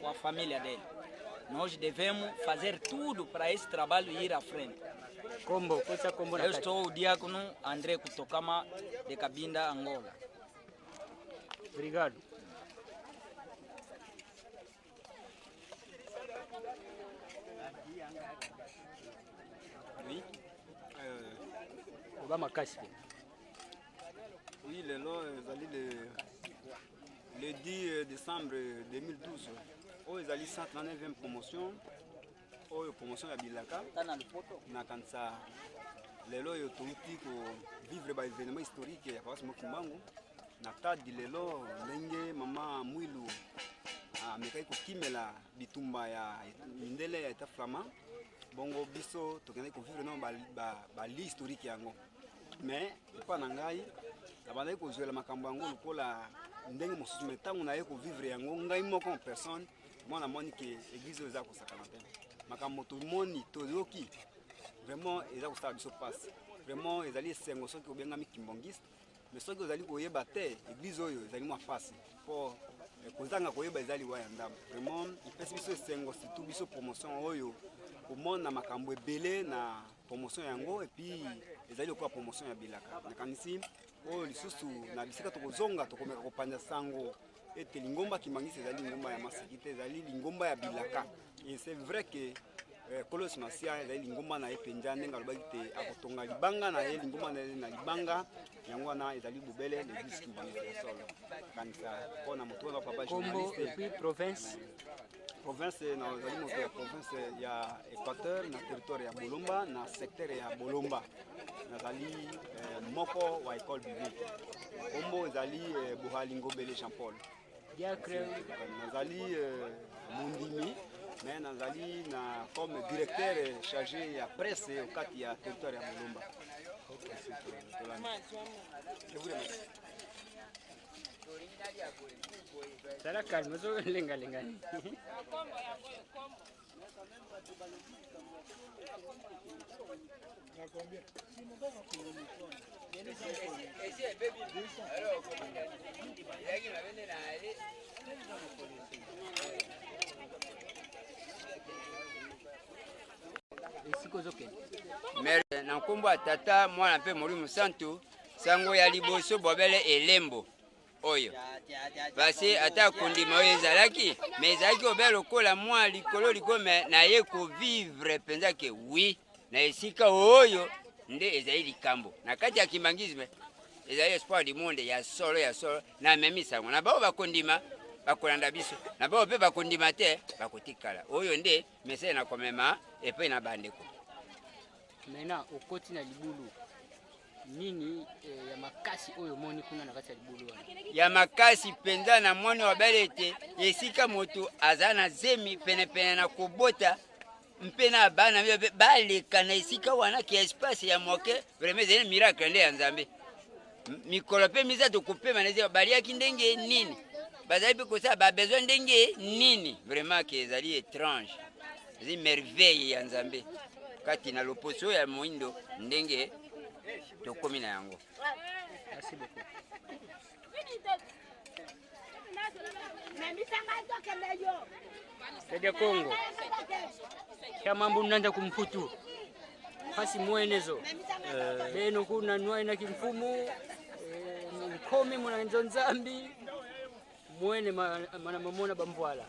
com a família dele. Nós devemos fazer tudo para esse trabalho ir à frente. Kombo, kosa kombo na Eu kati. estou o diácono André Kutokama de Cabinda, Angola. Obrigado. Oui. Obama Kaspi. Oui, lelo ezali le 10 décembre 2012. Oyo ezali 139e promotion, oyo promotion ya bilaka. Nakanisa lelo oyo touti kovivre ba événement historique ya Papa Simon Kimbangu na tadi lelo, ndenge mama Mwilu amekaki kokimela bitumba ya mindele ya Etat flamand. Bongo biso tokendaki kovivre nano bali historique yango. Mais epa na ngai nabandaki kozwela makambo yango lokola ndenge mosusu, mais ntango naye kovivre yango ngai moko en personne, mwana moni ke église oyo eza kosakana te. Makambo tomoni, toyoki, vraiment eza kosala biso mpasi. Vraiment ezali esengo soki obengami kimbangiste, mais soki ozali koyeba te église oyo, ezali mwa mpasi, mpo kozanga koyeba eza liwa ya ndambo. Vraiment epesi biso esengo, surtout biso promotion oyo, komona makambo ebele na promotion yango. Et puis ezali lokola promotion ya bilaka. Nakanisi oyo lisusu na bisika tokozonga, tokomeka kopanza sango ete lingomba kimbangisi ezali lingomba ya maseki te, ezali lingomba ya bilaka. Et c'est vrai que Kolos Masia ezali lingomba na ye mpenza, ndenge alobaki te akotonga libanga na ye, lingomba na ye na libanga yango wana ezali bobele l'église kimbangisi ya solo. Kanisa mpo na moto wana, papa journaliste. Et puis province? Province, nazali moto ya province ya Équateur, na territoire ya Bolomba, na secteur ya Bolomba. Nazali moko wa école biblique. Kombo ezali Bohali Ngobele Jean Paul. Diacre? Nazali mondimi, mais nazali na comme directeur chargé ya presse okati ya territoire ya Bolomba. Je vous remercie. Zala calme, ozolengalenga. Esika ozokende? Mere na nkombo ya Tata, Mwana mpe Molimo Santu. Sango ya liboso bobele elembo oyo pasi ata kondima oyo ezalaki, me ezalaki obele lokola mwa likolo likolo, me naye kovivre mpenza ke wi, na esika oyo nde ezali likambo na kati ya kimbangisme, ezali espoir du monde ya solo ya solo. Namemi sango na bao bakondima, bakolanda biso, na bao mpe bakondima te, bakotikala. Oyo nde message na komema epai na bandeko. Maintenant okoti na libulu nini ya makasi oyo omoni kuna na kati ya libulu wana? Ya makasi mpenza, namoni wabele ete esika moto aza na zemi penepene na kobota mpe na bana mpe baleka na esika wana ke espace ya moke, vraiment ezali miracle nde ya Nzambe. Mikolo mpe misato kopema na esika baliaki ndenge nini, bazali mpe kosala babesoin ndenge nini, vraiment ke ezali étrange, ezali merveille ya Nzambe kati na loposo ya moindo ndenge tokomi na yango. Merci beaucoup. Dede Kongo kyamambu nanda kumputu pasi mwenezo beno kuna nwaina kimfumu mkomi muna nzo nzambi mwene mana mamona bamvwala.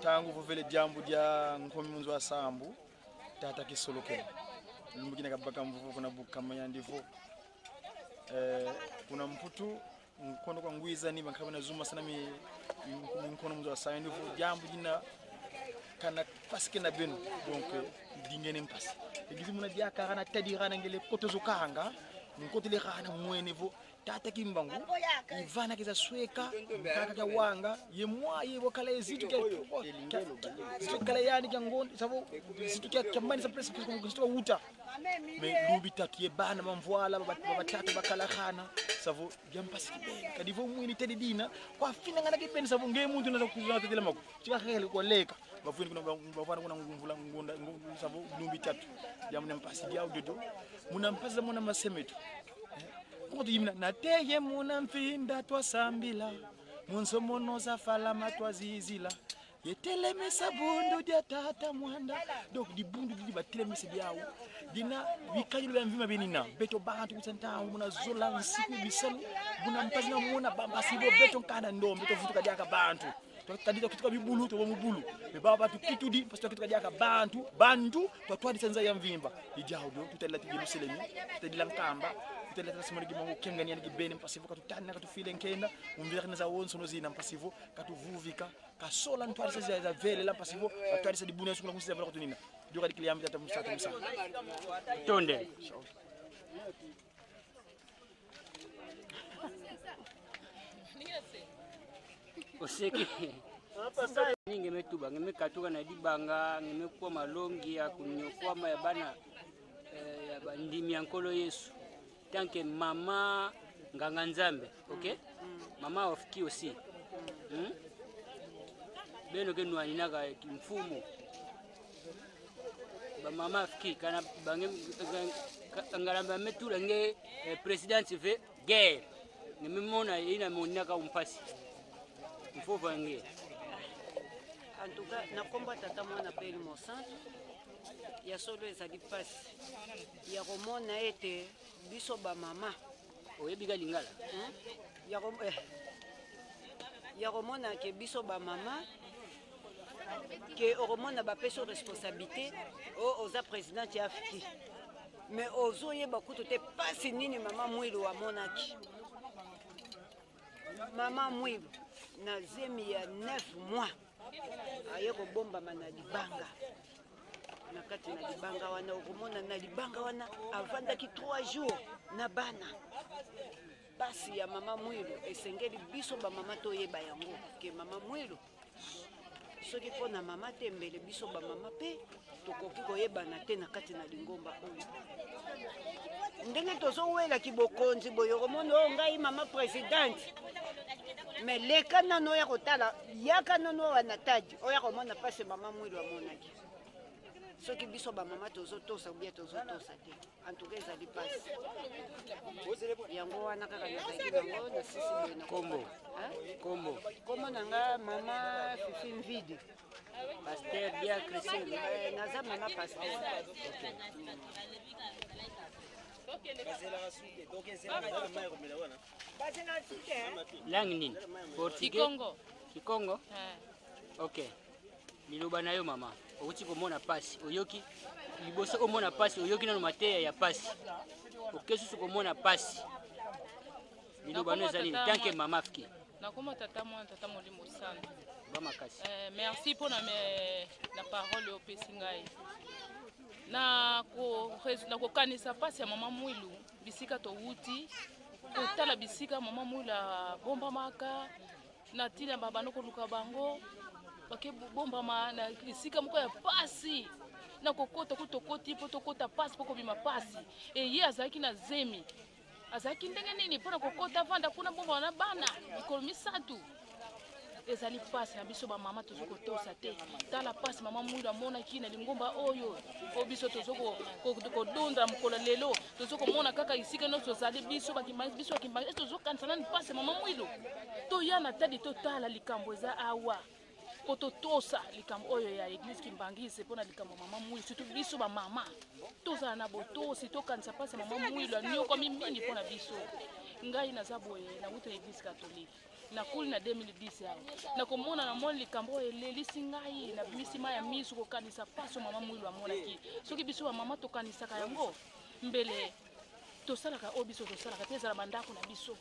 Tangu vuvele jambu dia nkomi munzu wa sambu tata kisolokela lumbukina kabaka mvuvu kuna bukamanya ndivo kuna mputu nkono kwa ngwiza ni bankaba na zuma sana mi nkono munzu wa sambu ndivo jambu dina kana paske na beno donc dingene mpasi egizi muna dia karana tadi rana ngele koto zo karanga nkoto le rana mwene vo tata Kimbangu ivana kiza sweka kaka kya wanga ye mwa ye wakala ezitu kya zitu kala yani kya ngondi savo zitu kya kyamani sa presse zitu wuta me lubi tatu ye bana mamvwala babatatu bakala khana savo byampasi kibene kadivo mwini tedi dina kwa fina ngana kibene savo nge muntu naza kuzana tetela mako chika khele koleka bavuni kuna bavana kuna ngumvula ngonda savo lumbi tatu yamuna mpasi dia dodo muna mpasi muna masemetu koto yimina nateye muna mfinda twasambila munsomono zafalama twazizila yetelemesa bundu dia tata mwanda. Donc dibundu didi batelemesa diawo dina bikanyilo bya mvima benina beto bantu kusantangu muna zola nsiku bisalu muna mpasi na muna bambasi bo beto nkanda ndombe tovutuka diaka bantu tadita kituka bibulu tobo mubulu me baba batu kitudi parce que kituka diaka bantu bantu twatwadisa nza ya mvimba idiawo do tutadila ti Jerusalemi tutadila nkamba. Tutele tata Simoni Kimbangu kengani yani kibene mpasivo katutana katufile nkenda umvira kineza wonso nozina mpasivo katuvuvika kasola ntwalisa za za vele la mpasivo katwalisa dibuna sukula kusiza vela kutunina dioka dikili tata musa tata musa Tonde. Oseki. Nge metuba nge mekatuka na libanga nge mekwa malongi ya kunyokwama ya bana ya bandimi ya nkolo Yesu. Tant que mama nganga nzambe, ok? Mama of ki aussi. Beno ke nwaninaka mfumo. Ba mama afki kana bange ngalamba metula nge president ve guerre. Nge memona ina monaka umpasi. Mfova nge. En tout cas, na kombo ya tata mwana mpe elimo santu, ya solo ezali mpasi ya komona ete biso bamama oyebi ka lingala Ya komona ke biso bamama ke okomona bapesi yo responsabilité o oza présidente ya afki, mais ozoyeba kutu te mpasi nini mama Mwilu amonaki. Mama Mwilu na zemi ya 9 mois aye kobombama na libanga. Na kati na libanga wana, okomona na libanga wana avandaki 3 jours na bana. Pasi ya mama Mwilu esengeli biso bamama toyeba yango ke mama Mwilu, soki mpo na mama te, mbele biso bamama mpe tokoki koyebana te na kati na lingomba oyo. Ndenge tozowelaki bokonzi boye, okomona oyo ngai mama présidente, mais leka nano oya kotala, yaka nano awa na Tadi oya komona mpasi mama Mwilu amonaki. Soki biso bamama tozotosa ou bien tozotosa te, en tout cas ezali mpasi. Yango wana kaka nazalaki nango na sisi boye na Kombo. Hein? Kombo. Kombo na nga mama Fifi Mvidi. Pasteur Diacre Selo. Naza mama pasteur. Langue nini? Portugais? Kikongo. Kikongo? Ok. Liloba na yo mama, outi komona pasi, oyoki liboso omona pasi, oyoki nano mateya ya pasi. Oke susu komona pasi. Liloba no ezali nini? Tant que mama afki. Nakoma tata mwana tata molimo santu. Ba makasi. Merci mpona na parole oyo opesi ngai. Na kokanisa mpasi ya mama Mwilu, bisika towuti, kotala bisika mama Mwilu abombamaka, na ntina babanda koluka bango bake bombama na esika moko ya pasi, na kokota ku tokoti mpo tokota pasi mpo kobima pasi. Eye azalaki na zemi, azalaki ndenge nini mpona kokota vanda kuna bombama na bana mikolo 3? Ezali pasi na biso bamama, tozo kotosa te. Tala pasi mama Mwilu amonaki na lingomba oyo. Oyo biso tozo kodonda mokolo lelo, tozo komona kaka esika nyonso ozali biso bakimbangi, biso bakimbangi tozokanisa nani pasi mama Mwilu. Toya na Tadi, totala likambo eza awa po totosa likambo oyo ya église kimbangise mpona likambo ya mama Mwilu. Surtout biso bamama tozala na botosi, tokanisa mpasi ya mama Mwilu anyokwami mingi mpona biso. Ngai naza boye, nauta église catholique, nakuli na 2010 awa, nakomona namoni likambo oyo elelisi ngai, nabimisi mai ya miso kokanisa mpasi oyo mama Mwilu amonaki. Soki biso bamama tokanisaka yango, mbele tosalaka oyo biso tosalaka te. Ezala bandako na biso,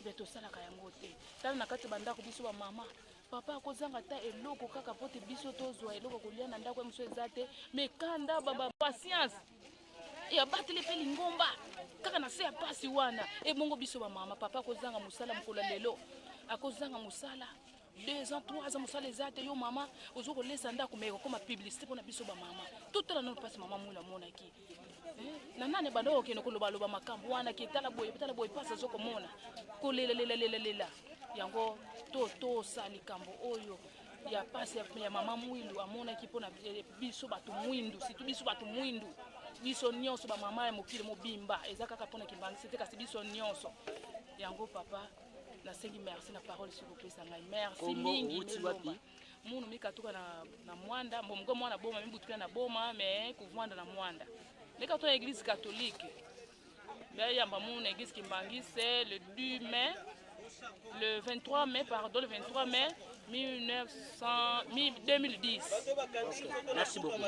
mpe tosalaka yango te. Tala na kati ya bandako, biso bamama, papa akozanga ata eloko kaka po te biso tozwa eloko kolia na ndako ya mosu eza te, mais kanda baba patience abateli mpe lingomba kaka na se ya pasi wana. Ebongo biso bamama, papa akozanga mosala mokolo ya lelo, akozanga mosala 2 ans, 3 ans, mosala eza te. Yo mama ozo kolesa ndako, mais ekokoma publicité mpona biso bamama. Totala nano mpasi mama Mwilu amonaki. Na nani banda okende kolobaloba makambo wana ke tala boye, tala boye, mpasi azokomona kolelelelelelela yango. Totosa likambo oyo ya pasi ya mama Mwilu amonaki mpona biso bato mwindu, surtout biso bato mwindu, biso nyonso bamama ya mokili mobimba. Eza kaka mpona kimbangisi te, kasi biso nyonso yango. Papa, nasengi merci na parole soki opesa ngai. Merci Kombo, mingi. outi wapi? Munu mikatuka na Mwanda mbongo mwana boma mibutukila na boma me kuvwanda na Mwanda mikatuka na église catholique. Yamba munu na église kimbangise le 2 mai, le 23 mai, pardon, le 23 mai 1900, 2010. Merci beaucoup.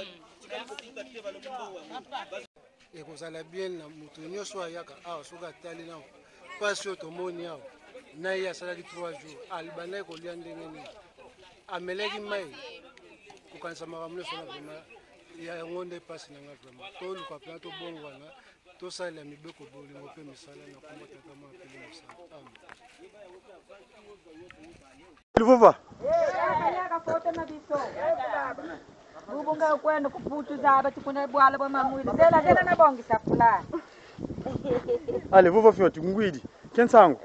Merci. Ekozala bien na moto nyonso ayaka awa, soki atali na mpasi oyo tomoni awa, na ye asalaki 3 jours, alibandaki kolia ndenge nini, amelaki mai, kokanisa makambo nyonso wana, vraiment yango nde mpasi na nga. Vraiment toluka mpena tobongwana, tosalela mibeko, bolingo mpe misala na kombo Tata, Mwana mpe Mosala. Amen. Luvuva. Bubunga kwenda kuputuza abatikuna bwala bwa mamwili zela zela nabongisa kula. Ale vuva fiwa tungwidi. Kensango.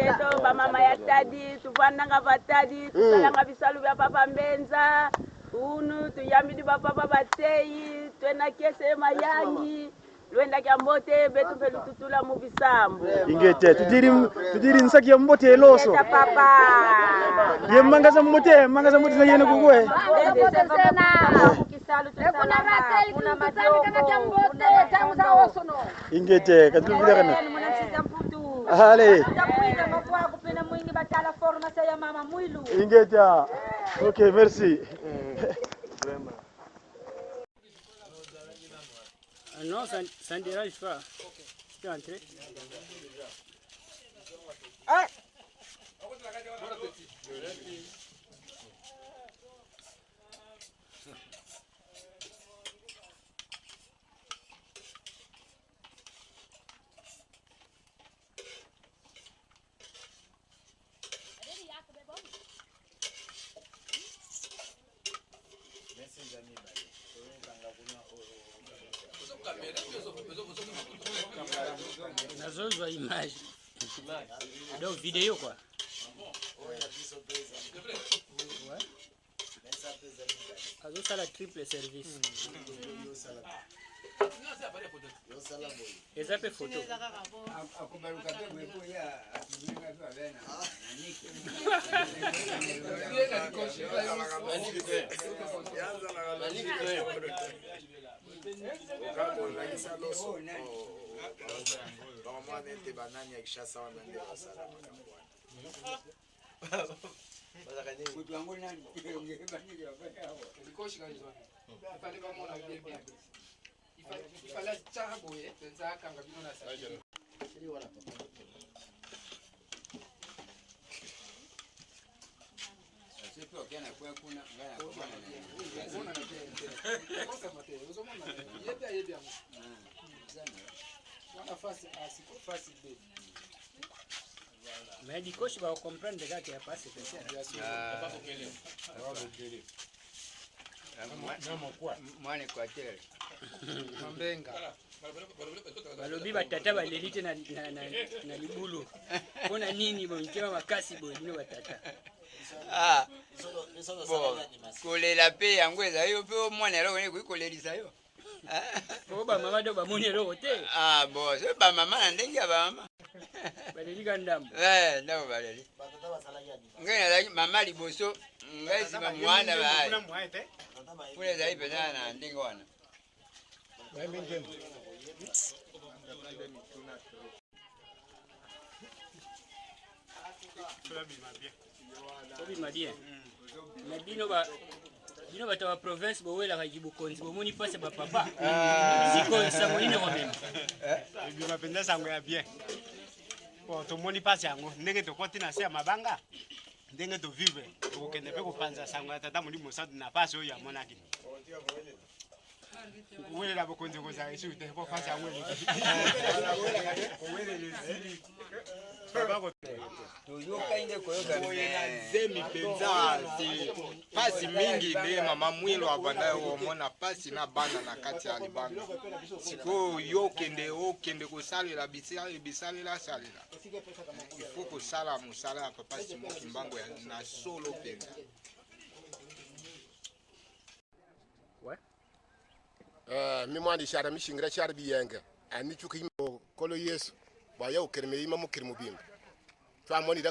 Beto bamama ya Tadi, tuvandanga batadi, tusalanga bisalu bya papa Mbenza unu, tuyambidi bapapa bateyi, twena kese mayangi lwenda kya mbote betu mpe lututula mu bisambu. Ingete tudiri tudiri nsaki ya mbote eloso. Eta papa. Ye mangaza mbote, mangaza mbote na yene kukwe. Ingete katulubida kana. Ale. Ingeta. Ok, merci. Ah non, ça, ça ne dérange pas. Tu peux entrer. Ah! Nazozwa image, donc vidéo quoi. Ouais. Azosala triple service, eza mpe photo. Bamwana ete banani ya Kinshasa wana nde basala makambo wana. Mais dikoshi bakocomprendre kaka ya pas secrétaire. Mwana Equateur. Balobi batata baleli te na libulu mpo na nini boye mitema makasi boye bino batata? Ah, bon, kolela mpe yango ezali yo mpe omwana eloko nini ekoki kolelisa yo. Po bamama do bamoni eloko te. Ah, bon, so bamama na ndenge ya bamama baleli ka ndambo. Eh, ndambo baleli. Ngai nazalaki mama liboso, ngai nsima mwana baai kuna, ezali mpenza na ndenge wana. Tobima bien na bino ba bino bato ya baprovince bowelaka bokonzi, bomoni mpasi ya bapapa. Sikoyo sango nini komema? Ebima mpenza sango ya bien po tomoni mpasi yango ndenge tokoti na se ya mabanga, ndenge tovivre, tokokende mpe kopanza sango ya Tata Molimo Santu na mpasi oyo amonaki. Kowelela bokonzi kozala esusu te po mpasi yango eleki. Toyokani nde koyoka. Boye na zemi mpenza pasi mingi nde mama Mwilo abanda komona pasi na bana na kati ya libanga. Sikoyo yo okende okende kosalela bisalela salela, il faut kosala mosala ya papa Simon Kimbangu na solo mpenza. Mi mwandi shara mi shingira shara biyenge ani chuki kolo Yesu bwa ya ukirime yima mukiri mubimba twamoni.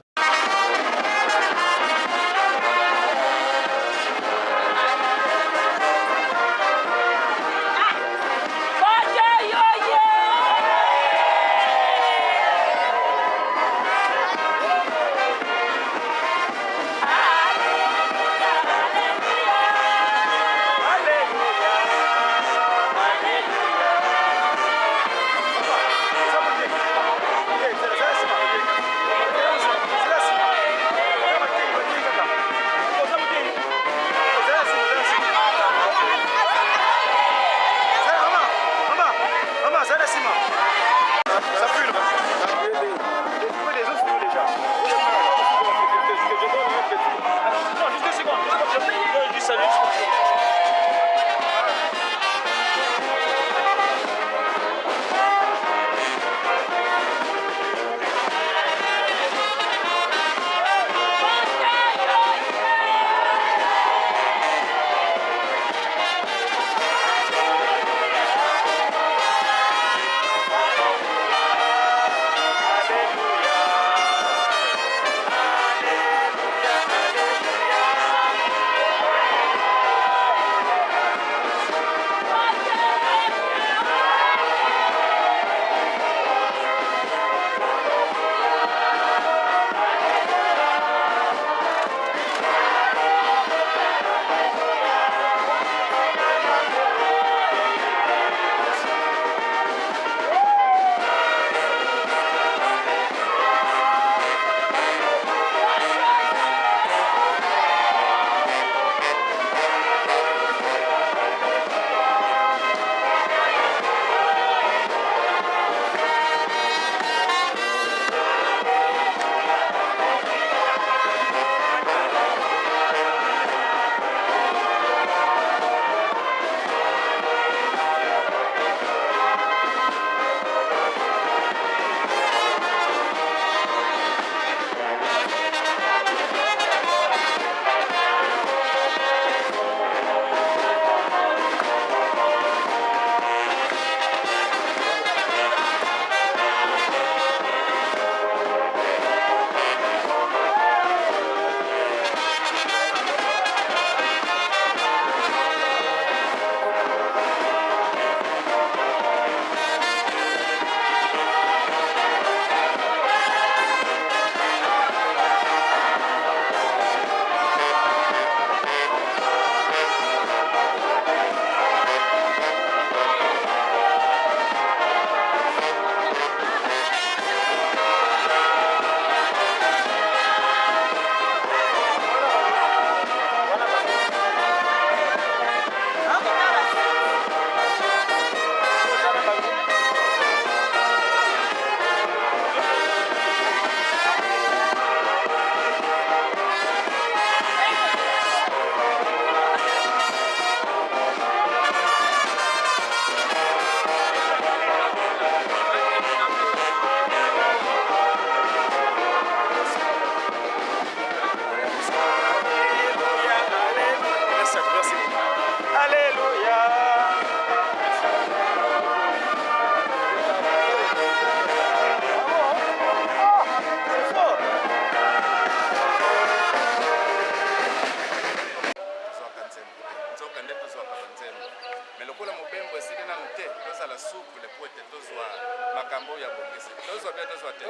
makambo ya bongisi. Tozwa bien, tozwa te.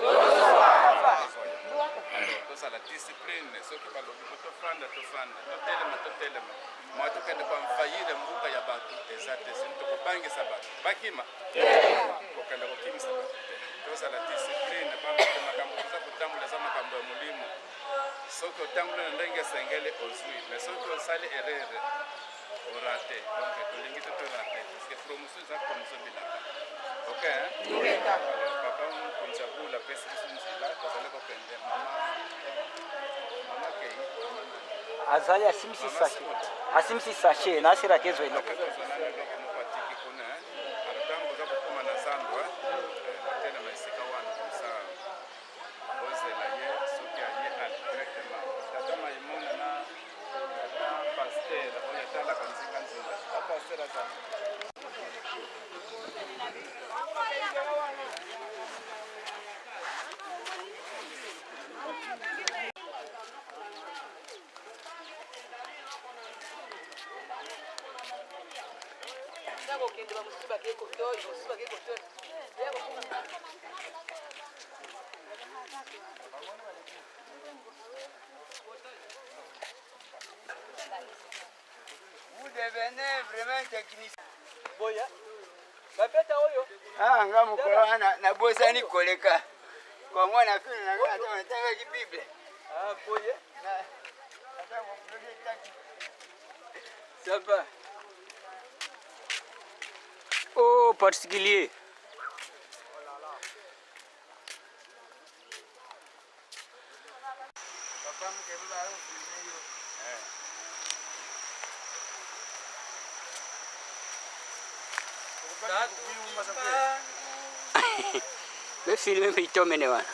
Tozala discipline, soki balobi po tofanda, tofanda, totelema, totelema. Mwa tokende koenvahir mbuka ya bato eza te, sini tokobangisa bato bakima, kokende kokimisa bato te. Tozala discipline, pamba te makambo toza kotambola eza makambo ya molimo. Soki otamboli na ndenge esengeli ozwi, mais soki osali erreur orate. Donc tolingi te torate, parce que promotion eza promotion bilaka. Ok, hein? Alors, papa mokonzi ya bula apesi biso nzela, tozali kokende. Mama, mama kei, mama nani? Azali asimisi sachet, asimisi sachet na asilaka ezwa eloko. Akozwa nano eloko moko atiki kuna, eh. Alors ntango oza kokóma na zando, eh, batelema esika wana komsa bozela ye. Soki aye al directement tata Maimona na tata pasteur oyo atalaka nzinga nzinga, tata pasteur azali. Kokende bamosusu bakei kotoyo, mosusu bakei kotoyo. Vous devenez vraiment technicien. Boya bapeta oyo. Ah, nga mokolo wana nabosani koleka kongo na fino na nga ata natangaki Bible. Ah, boye. Ata koproje taki. Ça va. Oh, particulier. Befilme bitomene wana.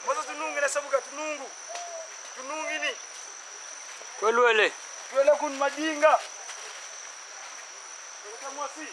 Moza tunungi nasabuka tunungu tunungini. Kwelwele. Twele kun madinga mwasi.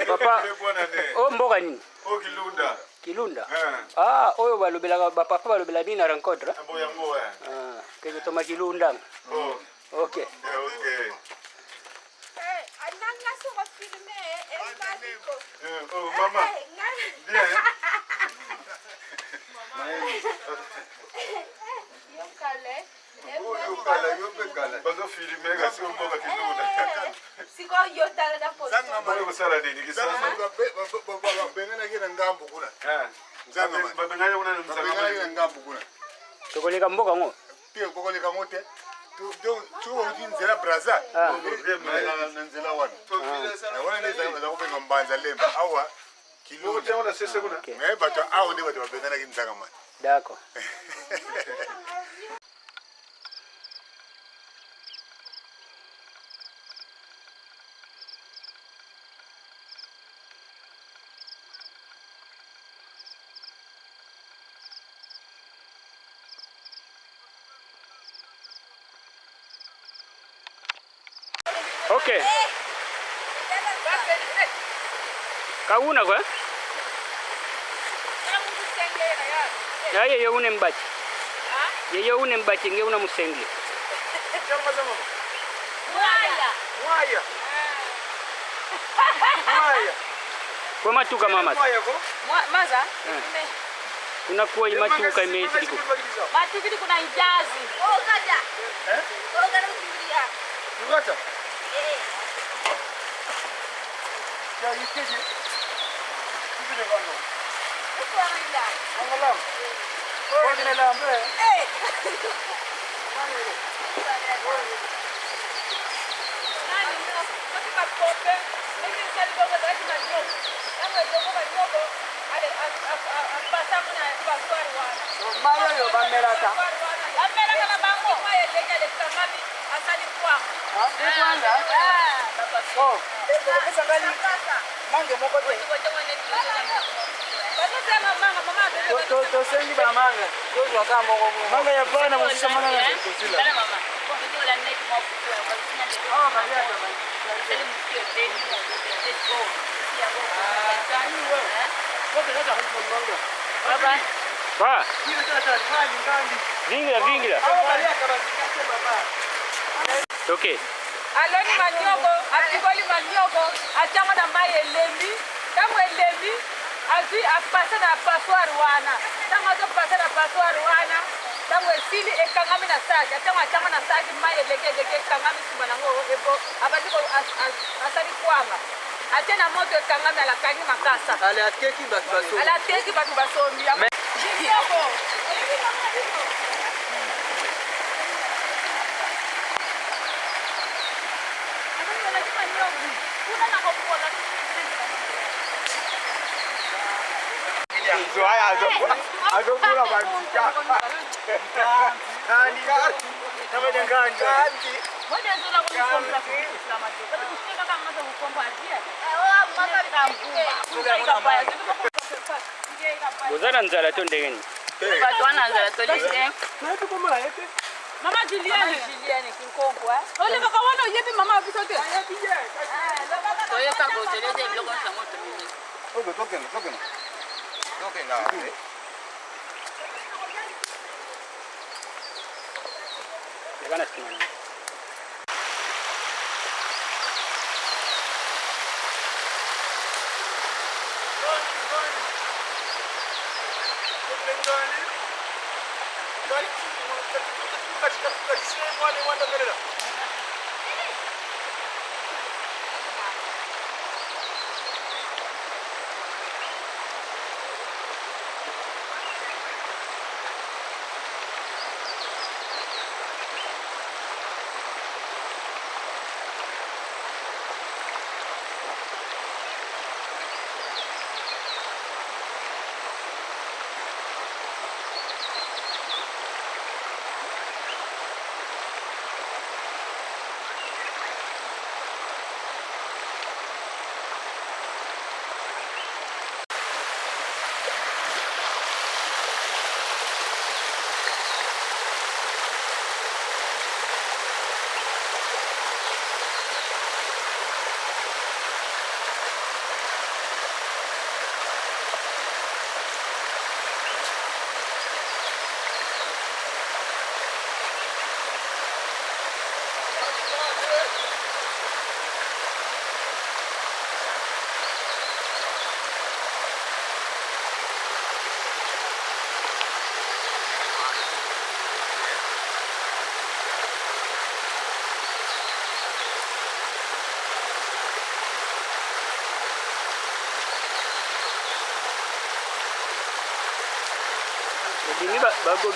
Papa, oyo mboka nini? Oyo Kilunda. Kilunda. Ah, oyo balobelaka bapapa balobela nini na rencontre? Mbo yango eh. Ah, keke toma Kilunda. Oh. Ok. Eh, ok. Eh, oh, mama. Bien. Bazofilme kasi mboka Kilunda. Sikoyo yo tala na foto. Bali kosala nini kisasa? Babenganaki na ngambo kuna. Babengani kuna na Babenganaki na ngambo kuna. Tokoleka mboka ngo. Te, bokoleka ngo te. Donc soki outi nzela Braza na nzela wana wana nde eza kobenga Mbanza Lemba awa Kilunda, mais bato awa nde bato babenganaki Nzangamani. D'accord. Ok. Kauna kwa? Ya ye une mbati. Ye une mbati nge una musenge. Mwaya. Mwaya. Mwaya. Kwa matuka mama. Maza? Eh. Kuna kuwa imatuka imesiliko. Matukili kuna ijazi. Oh, kata. Eh? Oh, kata kukimbia. Ukata? Eh. Ya ikeje. Kibide bano. Uko anaenda. Angalam. Kwa nini lambe? Eh. Mai oyo bamelaka. Bamelaka na bango mai eleki alekangami asali kwanga. Kwanga? Mange moko te. Tosengi bamanga tozwa kaka moko. Manga ya bana mosusu manga na kosila. Ba. Vingila vingila. Okay. Aloni manioko, apikoli manioko, atiango na mai elembi. Ntango elembi, azwi apase na passoire wana. Ntango azopase na passoire wana, ntango esili ekangami na saki. Atiango atiango na saki, mai eleki eleki ekangami nsima nango ebo abandi asali kwanga. Atie na moto ekangami, alakangi makasa. Ale ateki bato basombi. Ala ateki bato basombi. Kitoko. Azokula banzika. Boza na nzala to ndenge nini? Bato wana nzala toli te. Nayebi komona ye te. Mama Julienne. Julienne Kinkonko. Olekaka wana oyebi mama biso te. Toyoka kozela ete biloko nyonso yango tomemi. Tokende, tokende. Tokende. Leka na nsima na nga.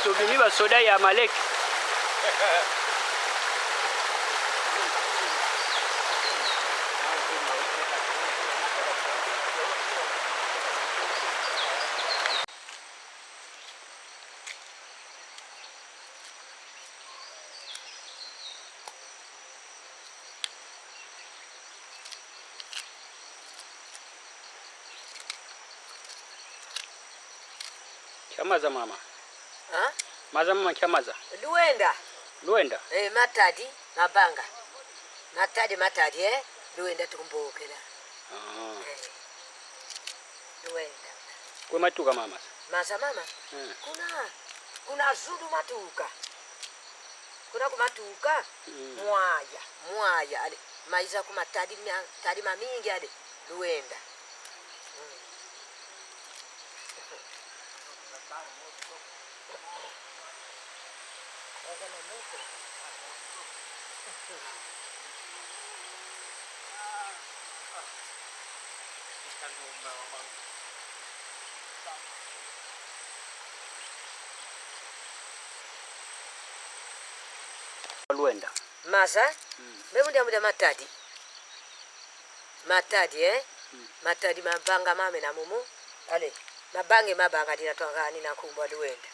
Tobimi basoda ya Amalek. Kyamaza mama. Ha? Maza mama kyamaza. Luenda. Luenda. Eh, Matadi, Mabanga. Matadi, Matadi, eh? Luenda tukumbukela. Ah. Eh. Luenda. Kwe matuka mama. Maza mama. Kuna kuna zulu matuka. Kuna kumatuka. Mwaya, mwaya ale. Maiza kumatadi tadi mamingi ale. Luenda. Luenda. Maza mbe mundia mudia Matadi. Matadi eh? Matadi mabanga mame na mumu. Ale mabange mabanga dina twangani na kumbwa Luenda.